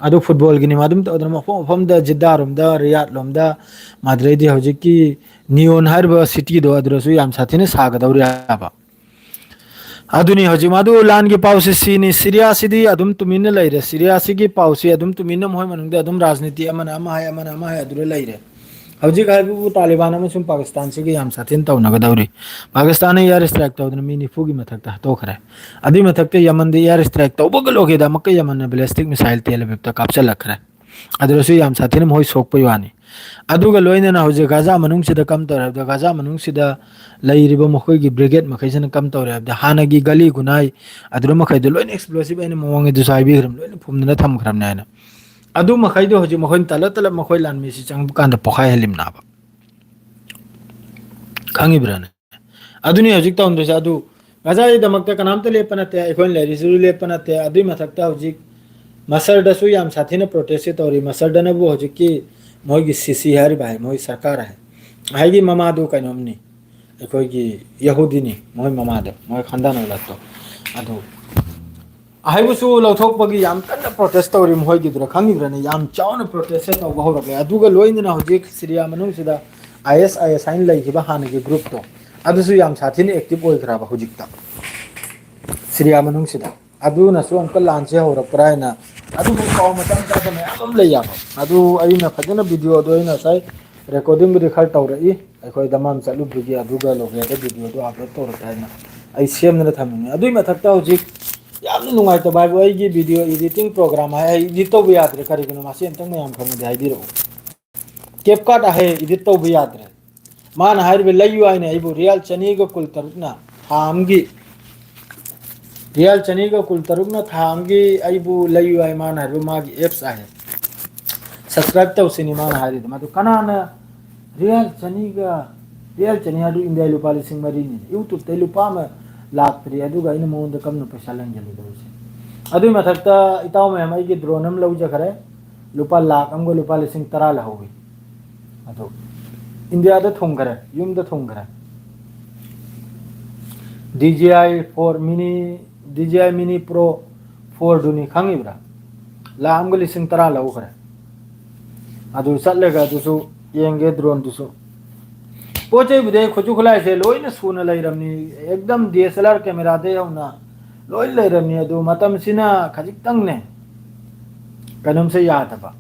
ꯑꯗꯨ footballꯒꯤꯅꯤ꯫ ꯃꯥ ꯑꯗꯨꯝ ꯇꯧꯗꯅ ꯃꯐꯝ ꯃꯐꯝꯗ, ꯖꯤꯗꯥꯔꯣꯝꯗ, ꯔꯤꯌꯥꯗꯂꯣꯝꯗ, ꯃꯥꯗ꯭ꯔꯩꯗꯤ ꯍꯧꯖꯤꯛꯀꯤ NEOM ꯍꯥꯏꯔꯤꯕ cityꯗꯣ ꯑꯗꯨꯗꯁꯨ ꯌꯥꯝ ꯁꯥꯊꯤꯅ ꯁꯥꯒꯗꯧꯔꯤ ꯍꯥꯏꯕ꯫ ꯑꯗꯨꯅꯤ ꯍꯧꯖꯤꯛ ꯃꯗꯨ ꯂꯥꯟꯒꯤ ꯄꯥꯎꯁꯤ ꯁꯤꯅꯤ꯫ ꯁꯤꯔꯤꯌꯥꯁꯤꯗꯤ ꯑꯗꯨꯝ ꯇꯨꯃꯤꯟꯅ ꯂꯩꯔꯦ꯫ ꯁꯤꯔꯤꯌꯥꯁꯤꯒꯤ ꯄꯥꯎꯁꯤ ꯑꯗꯨꯝ ꯇꯨꯃꯤꯟꯅ, ꯃꯈꯣꯏ ꯃꯅꯨꯡꯗ ꯑꯗꯨꯝ ꯔꯥꯖꯅꯤꯇꯤ ꯑꯃꯅ ꯑꯃ ꯍꯥꯏ, ꯑꯃꯅ ꯑꯃ ꯍꯥꯏ, ꯑꯗꯨꯗ ꯂꯩꯔꯦ꯫ ꯍꯧꯖꯤꯛ ꯍꯥꯏꯕꯕꯨ ꯇꯥꯂꯤꯕꯥꯟ ꯑꯃꯁꯨꯡ ꯄꯥꯀꯤꯁꯇꯥꯟꯁꯤꯒ ꯌꯥꯝ ꯁꯥꯊꯤꯅ ꯇꯧꯅꯒꯗꯧꯔꯤ꯫ ꯄꯥꯀꯤꯁꯇꯥꯟꯅ air strike ꯇꯧꯗꯅ ꯃꯤ ꯅꯤꯐꯨꯒꯤ ꯃꯊꯛꯇ ꯍꯥꯠꯇꯣꯛꯈ꯭ꯔꯦ꯫ ꯑꯗꯨꯏ ꯃꯊꯛꯇ ꯌꯃꯟꯗ air strike ꯇꯧꯕꯒ ꯂꯣꯏꯈꯤꯗ ꯑꯃꯨꯛꯀ ꯌꯃꯟꯅ ballistic missile ꯇꯦꯜ ꯑꯕꯤꯕꯇ ꯀꯥꯞꯁꯤꯜꯂꯛꯈ꯭ꯔꯦ꯫ ꯑꯗꯨꯗꯁꯨ ꯌꯥꯝ ꯁꯥꯊꯤꯅ ꯃꯈꯣꯏ ꯁꯣꯛꯄꯩ ꯋꯥꯅꯤ꯫ ꯑꯗꯨꯒ ꯂꯣꯏꯅꯅ ꯍꯧꯖꯤꯛ ꯒꯥꯖꯥ ꯃꯅꯨꯡꯁꯤꯗ ꯀꯝ ꯇꯧꯔꯦ ꯍꯥꯏꯕꯗ, ꯒꯥꯖꯥ ꯃꯅꯨꯡꯁꯤꯗ ꯂꯩꯔꯤꯕ ꯃꯈꯣꯏꯒꯤ brigade ꯃꯈꯩꯁꯤꯅ ꯀꯝ ꯇꯧꯔꯦ ꯍꯥꯏꯕꯗ, ꯍꯥꯟꯅꯒꯤ ꯒꯂꯤ ꯒꯨꯅꯥꯏ ꯑꯗꯨꯗ ꯃꯈꯩꯗꯣ ꯂꯣꯏꯅ explosive ꯑꯩꯅ ꯃꯃꯥꯡꯉꯩꯗꯁꯨ ꯍꯥꯏꯕꯤꯈ꯭ꯔꯕꯅꯤ, ꯂꯣꯏꯅ ꯐꯨꯝꯗꯅ ꯊꯝꯈ꯭ꯔꯕꯅꯤ ꯍꯥꯏꯅ꯫ ꯑꯗꯨ ꯃꯈꯩꯗꯣ ꯍꯧꯖꯤꯛ ꯃꯈꯣꯏꯅ ꯇꯂꯞ ꯇꯂꯞ ꯃꯈꯣꯏ ꯂꯥꯟꯃꯤꯁꯤ ꯆꯪꯕ ꯀꯥꯟꯗ ꯄꯣꯈꯥꯏꯍꯜꯂꯤꯝꯅꯥꯕ꯫ ꯈꯪꯉꯤꯕ꯭ꯔꯥꯅꯦ? ꯑꯗꯨꯅꯤ ꯍꯧꯖꯤꯛ ꯇꯧꯔꯝꯗꯣꯏꯁꯦ꯫ ꯑꯗꯨ ꯒꯥꯖꯥꯒꯤꯗꯃꯛꯇ ꯀꯅꯥꯝꯇ ꯂꯦꯞꯄ ꯅꯠꯇꯦ, ꯑꯩꯈꯣꯏꯅ ꯂꯩꯔꯤꯁꯤꯁꯨ ꯂꯦꯞꯄ ꯅꯠꯇꯦ꯫ ꯑꯗꯨꯏ ꯃꯊꯛꯇ ꯍꯧꯖꯤꯛ ꯃꯁꯔꯗꯁꯨ ꯌꯥꯝ ꯁꯥꯊꯤꯅ protest ꯁꯦ ꯇꯧꯔꯤ꯫ ꯃꯁꯔꯗꯅꯕꯨ ꯍꯧꯖꯤꯛꯀꯤ ꯃꯣꯏꯒꯤ ꯁꯤꯁꯤ ꯍꯥꯏꯔꯤꯕ ꯍꯥꯏ, ꯃꯣꯏ ꯁꯔꯀꯥꯔ ꯍꯥꯏ, ꯍꯥꯏꯗꯤ ꯃꯃꯥꯗꯨ ꯀꯩꯅꯣꯝꯅꯤ, ꯑꯩꯈꯣꯏꯒꯤ ꯌꯍꯨꯗꯤꯅꯤ ꯃꯣꯏ ꯃꯃꯥꯗꯣ, ꯃꯣꯏ ꯈꯟꯗꯥꯅꯧꯂꯠꯇꯣ꯫ ꯑꯗꯨ ꯑꯍꯩꯕꯁꯨ ꯂꯧꯊꯣꯛꯄꯒꯤ ꯌꯥꯝ ꯀꯟꯅ protest ꯇꯧꯔꯤ ꯃꯈꯣꯏꯒꯤꯗꯨꯗ, ꯈꯪꯉꯤꯕ꯭ꯔꯅꯦ? ꯌꯥꯝ ꯆꯥꯎꯅ protest ꯁꯦ ꯇꯧꯕ ꯍꯧꯔꯛꯂꯦ꯫ ꯑꯗꯨꯒ ꯂꯣꯏꯅꯅ ꯍꯧꯖꯤꯛ ꯁꯤꯔꯤꯌꯥ ꯃꯅꯨꯡꯁꯤꯗ ISIS ꯍꯥꯏꯅ ꯂꯩꯈꯤꯕ ꯍꯥꯟꯅꯒꯤ group ꯇꯣ, ꯑꯗꯨꯁꯨ ꯌꯥꯝ ꯁꯥꯊꯤꯅ active ꯑꯣꯏꯈ꯭ꯔꯕ ꯍꯧꯖꯤꯛꯇ ꯁꯤꯔꯤꯌꯥ ꯃꯅꯨꯡꯁꯤꯗ꯫ ꯑꯗꯨꯅꯁꯨ ꯑꯃꯨꯛꯀ ꯂꯥꯟꯁꯦ ꯍꯧꯔꯛꯄ꯭ꯔꯥ ꯍꯥꯏꯅ, ꯑꯗꯨꯒꯤ ꯄꯥꯎ ꯃꯆꯥ ꯃꯆꯥꯗ ꯃꯌꯥꯝ ꯑꯃ ꯂꯩ ꯌꯥꯕ꯫ ꯑꯗꯨ ꯑꯩꯅ ꯐꯖꯅ video ꯗꯣ ꯑꯩꯅ ꯉꯁꯥꯏ recording ꯕꯨꯗꯤ ꯈꯔ ꯇꯧꯔꯛꯏ, ꯑꯩꯈꯣꯏ ꯗꯃꯥꯝ ꯆꯠꯂꯨꯕꯗꯒꯤ꯫ ꯑꯗꯨꯒ ꯂꯣꯀꯦꯜꯗ video ꯗꯣ upload ꯇꯧꯔꯛꯀꯦ ꯍꯥꯏꯅ ꯑꯩ ꯁꯦꯝꯗꯅ ꯊꯝꯃꯤꯅꯤ꯫ ꯑꯗꯨꯏ ꯃꯊꯛꯇ ꯍꯧꯖꯤꯛ ꯌꯥꯝꯅ ꯅꯨꯡꯉꯥꯏꯇꯕ ꯍꯥꯏꯕꯨ, ꯑꯩꯒꯤ video editing program ꯍꯥꯏ, ꯑꯩ edit ꯇꯧꯕ ꯌꯥꯗ꯭ꯔꯦ꯫ ꯀꯔꯤꯒꯤꯅꯣ, ꯃꯁꯤ ꯑꯝꯇꯪ ꯃꯌꯥꯝ ꯈꯪꯉꯗꯤ ꯍꯥꯏꯕꯤꯔꯛꯎ꯫ CapCut ꯍꯥꯏ edit ꯇꯧꯕ ꯌꯥꯗ꯭ꯔꯦ꯫ ꯃꯥꯅ ꯍꯥꯏꯔꯤꯕ ꯂꯩꯌꯨ ꯍꯥꯏꯅ ꯑꯩꯕꯨ ꯔꯤꯌꯥꯜ ꯆꯅꯤꯒ ꯀꯨꯟ ꯇꯔꯨꯛꯅ ꯊꯥ ꯑꯃꯒꯤ, ꯔꯤꯌꯥꯜ ꯆꯅꯤꯒ ꯀꯨꯟ ꯇꯔꯨꯛꯅ ꯊꯥ ꯑꯃꯒꯤ ꯑꯩꯕꯨ ꯂꯩꯌꯨ ꯍꯥꯏ ꯃꯥꯅ ꯍꯥꯏꯔꯤꯕ ꯃꯥꯒꯤ apps ꯍꯥꯏ꯫ Subscribe ꯇꯧꯁꯤꯅꯤ ꯃꯥꯅ ꯍꯥꯏꯔꯤꯗꯣ꯫ ꯃꯗꯨ ꯀꯅꯥꯅ ꯔꯤꯌꯥꯜ ꯆꯅꯤꯒ, ꯔꯤꯌꯥꯜ ꯆꯅꯤ ꯍꯥꯏꯗꯨ ꯏꯟꯗꯤꯌꯥ ꯂꯨꯄꯥ ꯂꯤꯁꯤꯡ ꯃꯔꯤꯅꯤ꯫ YouTube ꯇꯩ ꯂꯨꯄꯥ ꯑꯃ ꯂꯥꯛꯇ꯭ꯔꯤ, ꯑꯗꯨꯒ ꯑꯩꯅ ꯃꯉꯣꯟꯗ ꯀꯝꯅ ꯄꯩꯁꯥ ꯂꯪꯁꯤꯜꯂꯨꯗꯧꯔꯤꯁꯦ? ꯑꯗꯨꯏ ꯃꯊꯛꯇ ꯏꯇꯥꯎ ꯃꯌꯥꯝ, ꯑꯩꯒꯤ drone ꯑꯃ ꯂꯧꯖꯈ꯭ꯔꯦ, ꯂꯨꯄꯥ ꯂꯥꯛ ꯑꯃꯒ ꯂꯨꯄꯥ ꯂꯤꯁꯤꯡ ꯇꯔꯥ ꯂꯧꯍꯧꯋꯤ꯫ ꯑꯗꯣ ꯏꯟꯗꯤꯌꯥꯗ ꯊꯨꯡꯈ꯭ꯔꯦ, ꯌꯨꯝꯗ ꯊꯨꯡꯈ꯭ꯔꯦ꯫ DJI four mini, DJI Mini Pro four ꯗꯨꯅꯤ, ꯈꯪꯉꯤꯕ꯭ꯔꯥ? ꯂꯥꯛ ꯑꯃꯒ ꯂꯤꯁꯤꯡ ꯇꯔꯥ ꯂꯧꯈ꯭ꯔꯦ꯫ ꯑꯗꯨ ꯆꯠꯂꯒ ꯑꯗꯨꯁꯨ ꯌꯦꯡꯒꯦ, drone ꯗꯨꯁꯨ꯫ ꯄꯣꯠ ꯆꯩꯕꯨꯗꯤ ꯑꯩ ꯈꯨꯠꯁꯨ ꯈꯨꯠꯂꯥꯏꯁꯦ ꯂꯣꯏꯅ ꯁꯨꯅ ꯂꯩꯔꯝꯅꯤ, ꯑꯦꯛꯗꯝ DSLR camera ꯗꯩ ꯍꯧꯅ ꯂꯣꯏ ꯂꯩꯔꯝꯅꯤ꯫ ꯑꯗꯨ ꯃꯇꯝꯁꯤꯅ ꯈꯖꯤꯛꯇꯪꯅꯦ, ꯀꯩꯅꯣꯝꯁꯦ ꯌꯥꯗꯕ꯫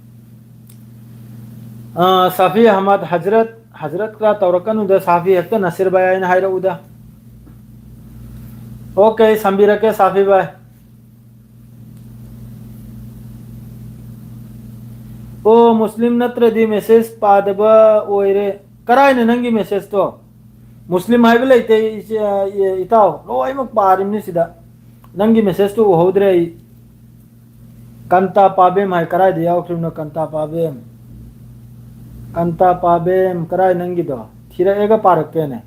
ꯑꯥ, ꯁꯥꯐꯤ ꯑꯍꯃꯗ ꯍꯖꯔꯠ, ꯍꯖꯔꯠ ꯈꯔ ꯇꯧꯔꯛꯀꯅꯨꯗ, ꯁꯥꯐꯤ ꯍꯦꯛꯇ ꯅꯁꯤꯔ ꯚꯥꯏ ꯍꯥꯏꯅ ꯍꯥꯏꯔꯛꯎꯗ꯫ ꯑꯣꯀꯦ, ꯁꯝꯕꯤꯔꯛꯀꯦ ꯁꯥꯐꯤ ꯚꯥꯏ꯫ ꯑꯣ, ꯃꯨꯁꯂꯤꯝ ꯅꯠꯇ꯭ꯔꯗꯤ ꯃꯦꯁꯦꯖ ꯄꯥꯗꯕ ꯑꯣꯏꯔꯦ꯫ ꯀꯔꯥꯏꯅ ꯅꯪꯒꯤ ꯃꯦꯁꯦꯖꯇꯣ? ꯃꯨꯁꯂꯤꯝ ꯍꯥꯏꯕ ꯂꯩꯇꯦ, ꯏꯆꯦ, ꯏꯇꯥꯎ꯫ ꯂꯣꯏꯅꯃꯛ ꯄꯥꯔꯤꯕꯅꯤ ꯁꯤꯗ꯫ ꯅꯪꯒꯤ ꯃꯦꯁꯦꯖꯇꯨ ꯎꯍꯧꯗ꯭ꯔꯦ ꯑꯩ꯫ ꯀꯟꯇꯥ ꯄꯥꯕꯦꯝ ꯍꯥꯏ ꯀꯔꯥꯏꯗ ꯌꯥꯎꯈ꯭ꯔꯤꯕꯅꯣ? ꯀꯟꯇꯥ ꯄꯥꯕꯦꯝ, ꯀꯟꯇꯥ ꯄꯥꯕꯦꯝ ꯀꯔꯥꯏ ꯅꯪꯒꯤꯗꯣ? ꯊꯤꯔꯛꯑꯦꯒ ꯄꯥꯔꯛꯇꯦꯅꯦ꯫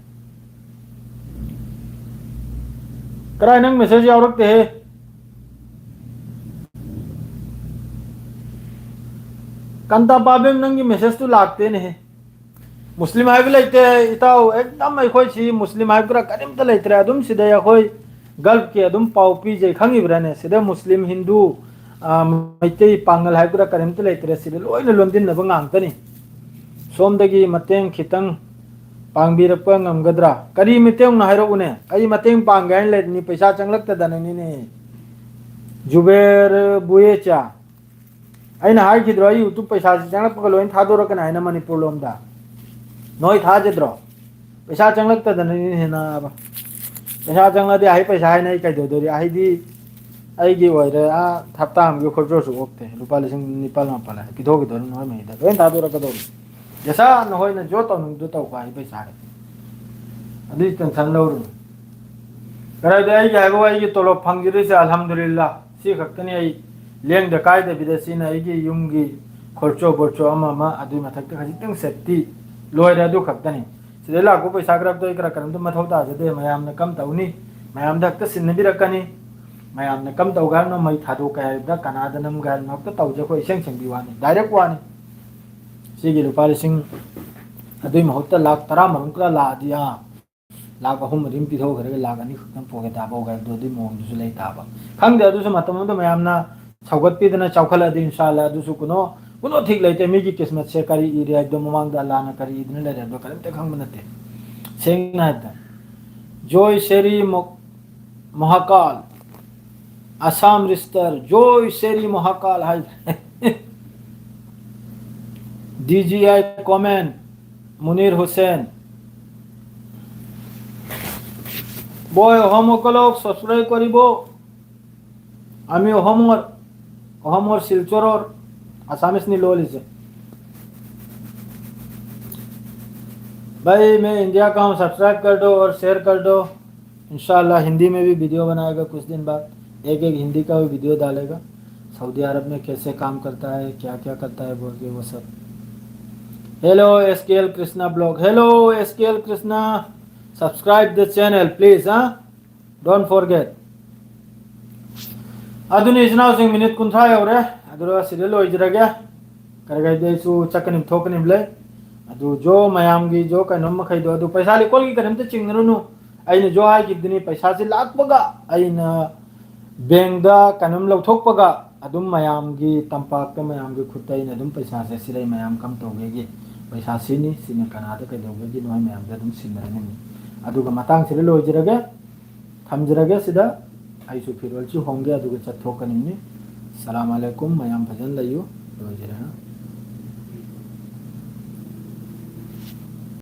ꯀꯔꯥꯏ ꯅꯪ ꯃꯦꯁꯦꯖ ꯌꯥꯎꯔꯛꯇꯦꯍꯦ? ꯀꯟꯇꯥ ꯄꯥꯕꯦꯝ, ꯅꯪꯒꯤ ꯃꯦꯁꯦꯖꯇꯨ ꯂꯥꯛꯇꯦꯅꯦꯍꯦ꯫ ꯃꯨꯁꯂꯤꯝ ꯍꯥꯏꯕ ꯂꯩꯇꯦ ꯏꯇꯥꯎ, ꯑꯦꯛꯗꯝ ꯑꯩꯈꯣꯏꯁꯤ ꯃꯨꯁꯂꯤꯝ ꯍꯥꯏꯕꯗꯨꯅ ꯀꯔꯤꯝꯇ ꯂꯩꯇ꯭ꯔꯦ꯫ ꯑꯗꯨꯝ ꯁꯤꯗꯩ ꯑꯩꯈꯣꯏ ꯒꯜꯐꯀꯤ ꯑꯗꯨꯝ ꯄꯥꯎ ꯄꯤꯖꯩ, ꯈꯪꯉꯤꯕ꯭ꯔꯥꯅꯦ? ꯁꯤꯗ ꯃꯨꯁꯂꯤꯝ, ꯍꯤꯟꯗꯨ, ꯑ, ꯃꯩꯇꯩ, ꯄꯥꯡꯒꯜ ꯍꯥꯏꯕꯗꯨꯅ ꯀꯔꯤꯝꯇ ꯂꯩꯇ꯭ꯔꯦ꯫ ꯁꯤꯗ ꯂꯣꯏꯅ ꯂꯣꯟꯗꯤꯟꯅꯕ ꯉꯥꯛꯇꯅꯤ꯫ ꯁꯣꯝꯗꯒꯤ ꯃꯇꯦꯡ ꯈꯤꯇꯪ ꯄꯥꯡꯕꯤꯔꯛꯄ ꯉꯝꯒꯗ꯭ꯔꯥ? ꯀꯔꯤ ꯃꯇꯦꯡꯅꯣ ꯍꯥꯏꯔꯛꯎꯅꯦ? ꯑꯩ ꯃꯇꯦꯡ ꯄꯥꯡꯒꯦ ꯍꯥꯏꯅ ꯂꯩꯔꯤꯅꯤ, ꯄꯩꯁꯥ ꯆꯪꯂꯛꯇꯗꯅꯅꯤꯅꯦ꯫ ꯖꯨꯕꯦꯔ ꯕꯨꯌꯦꯆꯥ, ꯑꯩꯅ ꯍꯥꯏꯈꯤꯗ꯭ꯔꯣ, ꯑꯩ YouTube ꯄꯩꯁꯥꯁꯤ ꯆꯪꯂꯛꯄꯒ ꯂꯣꯏꯅ ꯊꯥꯗꯣꯔꯛꯀꯅꯤ ꯍꯥꯏꯅ ꯃꯅꯤꯄꯨꯔ ꯂꯣꯝꯗ? ꯅꯣꯏ ꯊꯥꯖꯗ꯭ꯔꯣ? ꯄꯩꯁꯥ ꯆꯪꯂꯛꯇꯗꯅꯅꯤꯅꯦ ꯅꯥꯕ꯫ ꯄꯩꯁꯥ ꯆꯪꯂꯗꯤ ꯑꯩ ꯄꯩꯁꯥ ꯍꯥꯏꯅ ꯑꯩ ꯀꯩꯗꯧꯗꯣꯔꯤ? ꯑꯩꯗꯤ ꯑꯩꯒꯤ ꯑꯣꯏꯔꯦ, ꯑꯥ, ꯍꯞꯇꯥ ꯑꯃꯒꯤ ꯈꯣꯔꯁꯥꯁꯨ ꯑꯣꯛꯇꯦ꯫ ꯂꯨꯄꯥ ꯂꯤꯁꯤꯡ ꯅꯤꯄꯥꯜ ꯃꯥꯄꯜ ꯍꯥꯏ ꯄꯤꯊꯣꯛꯈꯤꯗꯣꯔꯤ ꯅꯣꯏ ꯃꯩꯗ꯫ ꯂꯣꯏ ꯊꯥꯗꯣꯔꯛꯀꯗꯧꯔꯤ꯫ ꯌꯦꯁꯥ ꯅꯈꯣꯏꯅ ꯖꯣ ꯇꯧꯅꯤꯡꯕꯗꯣ ꯇꯧꯀꯣ, ꯑꯩ ꯄꯩꯁꯥ ꯍꯥꯏ꯫ ꯑꯗꯨꯏ tension ꯂꯧꯔꯨꯅꯨ꯫ ꯀꯗꯥꯏꯗ ꯑꯩꯒꯤ ꯍꯥꯏꯕ ꯑꯩꯒꯤ ꯇꯣꯂꯣꯞ ꯐꯪꯈꯤꯗꯣꯏꯁꯦ, ꯑꯜꯍꯝꯗꯨꯂꯤꯜꯂꯥ꯫ ꯁꯤ ꯈꯛꯇꯅꯤ ꯑꯩ ꯂꯦꯡꯗ ꯀꯥꯏꯗꯕꯤꯗ, ꯁꯤꯅ ꯑꯩꯒꯤ ꯌꯨꯝꯒꯤ ꯈꯣꯔꯆꯣ ꯕꯣꯔꯆꯣ ꯑꯃ ꯑꯃ, ꯑꯗꯨꯏ ꯃꯊꯛꯇ ꯈꯖꯤꯛꯇꯪ safety꯫ ꯂꯣꯏꯔꯦ, ꯑꯗꯨ ꯈꯛꯇꯅꯤ꯫ ꯁꯤꯗꯩ ꯂꯥꯛꯄ ꯄꯩꯁꯥ ꯈꯔꯗꯣ ꯑꯩ ꯈꯔ ꯀꯔꯤꯝꯇ ꯃꯊꯧ ꯇꯥꯖꯗꯦ꯫ ꯃꯌꯥꯝꯅ ꯀꯝ ꯇꯧꯅꯤ? ꯃꯌꯥꯝꯗ ꯍꯦꯛꯇ ꯁꯤꯟꯅꯕꯤꯔꯛꯀꯅꯤ꯫ ꯃꯌꯥꯝꯅ ꯀꯝ ꯇꯧꯒꯦ ꯍꯥꯏꯕꯅꯣ, ꯃꯩ ꯊꯥꯗꯣꯛꯀꯦ ꯍꯥꯏꯕꯗ, ꯀꯅꯥꯗ ꯅꯝꯒꯦ ꯍꯥꯏꯕꯅꯣ, ꯍꯦꯛꯇ ꯇꯧꯖ ꯑꯩꯈꯣꯏ ꯏꯁꯦꯡ ꯁꯦꯡꯕꯤ ꯋꯥꯅꯤ, direct ꯋꯥꯅꯤ꯫ ꯁꯤꯒꯤ ꯂꯨꯄꯥ ꯂꯤꯁꯤꯡ, ꯑꯗꯨꯏ ꯃꯍꯨꯠꯇ ꯂꯥꯛ ꯇꯔꯥ ꯃꯔꯣꯝ ꯈꯔ ꯂꯥꯛꯑꯗꯤ, ꯑꯥ, ꯂꯥꯛ ꯑꯍꯨꯝ ꯃꯔꯤ ꯄꯤꯊꯣꯛꯈ꯭ꯔꯒ ꯂꯥꯛ ꯑꯅꯤ ꯈꯛꯇꯪ pocket ꯇꯥꯕ ꯍꯧꯒꯦ ꯍꯥꯏꯕꯗꯣ ꯑꯗꯨꯒꯤ ꯃꯑꯣꯡꯗꯨꯁꯨ ꯂꯩ ꯇꯥꯕ꯫ ꯈꯪꯗꯦ, ꯑꯗꯨꯁꯨ ꯃꯇꯝ ꯑꯃꯗ ꯃꯌꯥꯝꯅ ꯁꯧꯒꯠꯄꯤꯗꯅ ꯆꯥꯎꯈꯠꯂꯛꯑꯗꯤ ꯏꯟꯁꯥꯜꯂꯥ ꯑꯗꯨꯁꯨ ꯀꯨꯅꯣ, ꯀꯨꯅꯣ ꯊꯤꯛ ꯂꯩꯇꯦ꯫ ꯃꯤꯒꯤ ꯀꯤꯁꯃꯠꯁꯦ ꯀꯔꯤ ꯏꯔꯦ ꯍꯥꯏꯕꯗꯣ, ꯃꯃꯥꯡꯗ ꯑꯜꯂꯥꯅ ꯀꯔꯤ ꯏꯗꯨꯅ ꯂꯩꯔꯦ ꯍꯥꯏꯕꯗꯣ ꯀꯔꯤꯝꯇ ꯈꯪꯕ ꯅꯠꯇꯦ꯫ ꯁꯦꯡꯅ ꯍꯥꯏꯕꯗ, ꯖꯣꯏ ꯁꯦꯔꯤ ꯃꯣ-, ꯃꯍꯥꯀꯥꯜ, ꯑꯁꯥꯝ ꯔꯤꯁꯇꯔ, ꯖꯣꯏ ꯁꯦꯔꯤ ꯃꯍꯥꯀꯥꯜ ꯍꯥꯏ꯫ D G I comment, Munir Hussain. Boy, অসমসকলক ছাবস্ক্ৰাইব কৰিব। আমি অসমৰ, অসমৰ শিলচৰৰ আছামিজ নি লৈ লিছে। भाई, मैं इंडिया का हूँ, सब्सक्राइब कर दो और शेयर कर दो। इंशाल्लाह हिंदी में भी वीडियो बनाएगा कुछ दिन बाद, एक एक हिंदी का भी वीडियो डालेगा। सऊदी अरब में कैसे काम करता है, क्या क्या करता है बोल के वो सब। Hello S K L Krishna blog, hello S K L Krishna, subscribe the channel please, huh? Don't forget. ꯑꯗꯨꯅꯤ ꯏꯆꯤꯟ ꯏꯅꯥꯎꯁꯤꯡ, ꯃꯤꯅꯤꯠ ꯀꯨꯟꯊ꯭ꯔꯥ ꯌꯧꯔꯦ꯫ ꯑꯗꯨꯒ ꯁꯤꯗ ꯂꯣꯏꯖꯔꯒꯦ꯫ ꯀꯔꯤ ꯀꯔꯤꯗꯤ ꯑꯩꯁꯨ ꯆꯠꯀꯅꯤ ꯊꯣꯛꯀꯅꯤ ꯂꯩ꯫ ꯑꯗꯨ ꯖꯣ ꯃꯌꯥꯝꯒꯤ ꯖꯣ ꯀꯩꯅꯣꯝ ꯃꯈꯩꯗꯣ, ꯑꯗꯨ ꯄꯩꯁꯥ ꯂꯤꯀꯣꯟꯒꯤ ꯀꯔꯤꯝꯇ ꯆꯤꯡꯅꯔꯨꯅꯨ꯫ ꯑꯩꯅ ꯖꯣ ꯍꯥꯏꯈꯤꯕꯗꯨꯅꯤ, ꯄꯩꯁꯥꯁꯤ ꯂꯥꯛꯄꯒ ꯑꯩꯅ ꯕꯦꯡꯗ ꯀꯩꯅꯣꯝ ꯂꯧꯊꯣꯛꯄꯒ ꯑꯗꯨꯝ ꯃꯌꯥꯝꯒꯤ ꯇꯝꯄꯥꯛꯇ ꯃꯌꯥꯝꯒꯤ ꯈꯨꯠꯇ ꯑꯩꯅ ꯑꯗꯨꯝ ꯄꯩꯁꯥꯁꯦ ꯁꯤꯗꯩ ꯃꯌꯥꯝ ꯀꯝ ꯇꯧꯒꯦꯒꯤ ꯄꯩꯁꯥ ꯁꯤꯅꯤ, ꯁꯤꯅ ꯀꯅꯥꯗ ꯀꯩꯗꯧꯒꯦꯒꯤ ꯅꯣꯏ ꯃꯌꯥꯝꯗ ꯑꯗꯨꯝ ꯁꯤꯟꯅꯔꯅꯤ꯫ ꯑꯗꯨꯒ ꯃꯇꯥꯡꯁꯤꯗ ꯂꯣꯏꯖꯔꯒꯦ꯫ ꯊꯝꯖꯔꯒꯦ ꯁꯤꯗ꯫ ꯑꯩꯁꯨ ꯐꯤꯔꯣꯜꯁꯨ ꯍꯣꯡꯒꯦ, ꯑꯗꯨꯒ ꯆꯠꯊꯣꯛꯀꯅꯤꯡꯉꯤ꯫ ꯁꯂꯥꯝ ꯑꯂꯩꯀꯨꯝ, ꯃꯌꯥꯝ ꯐꯖꯅ ꯂꯩꯌꯨ꯫ ꯂꯣꯏꯖꯔꯦ꯫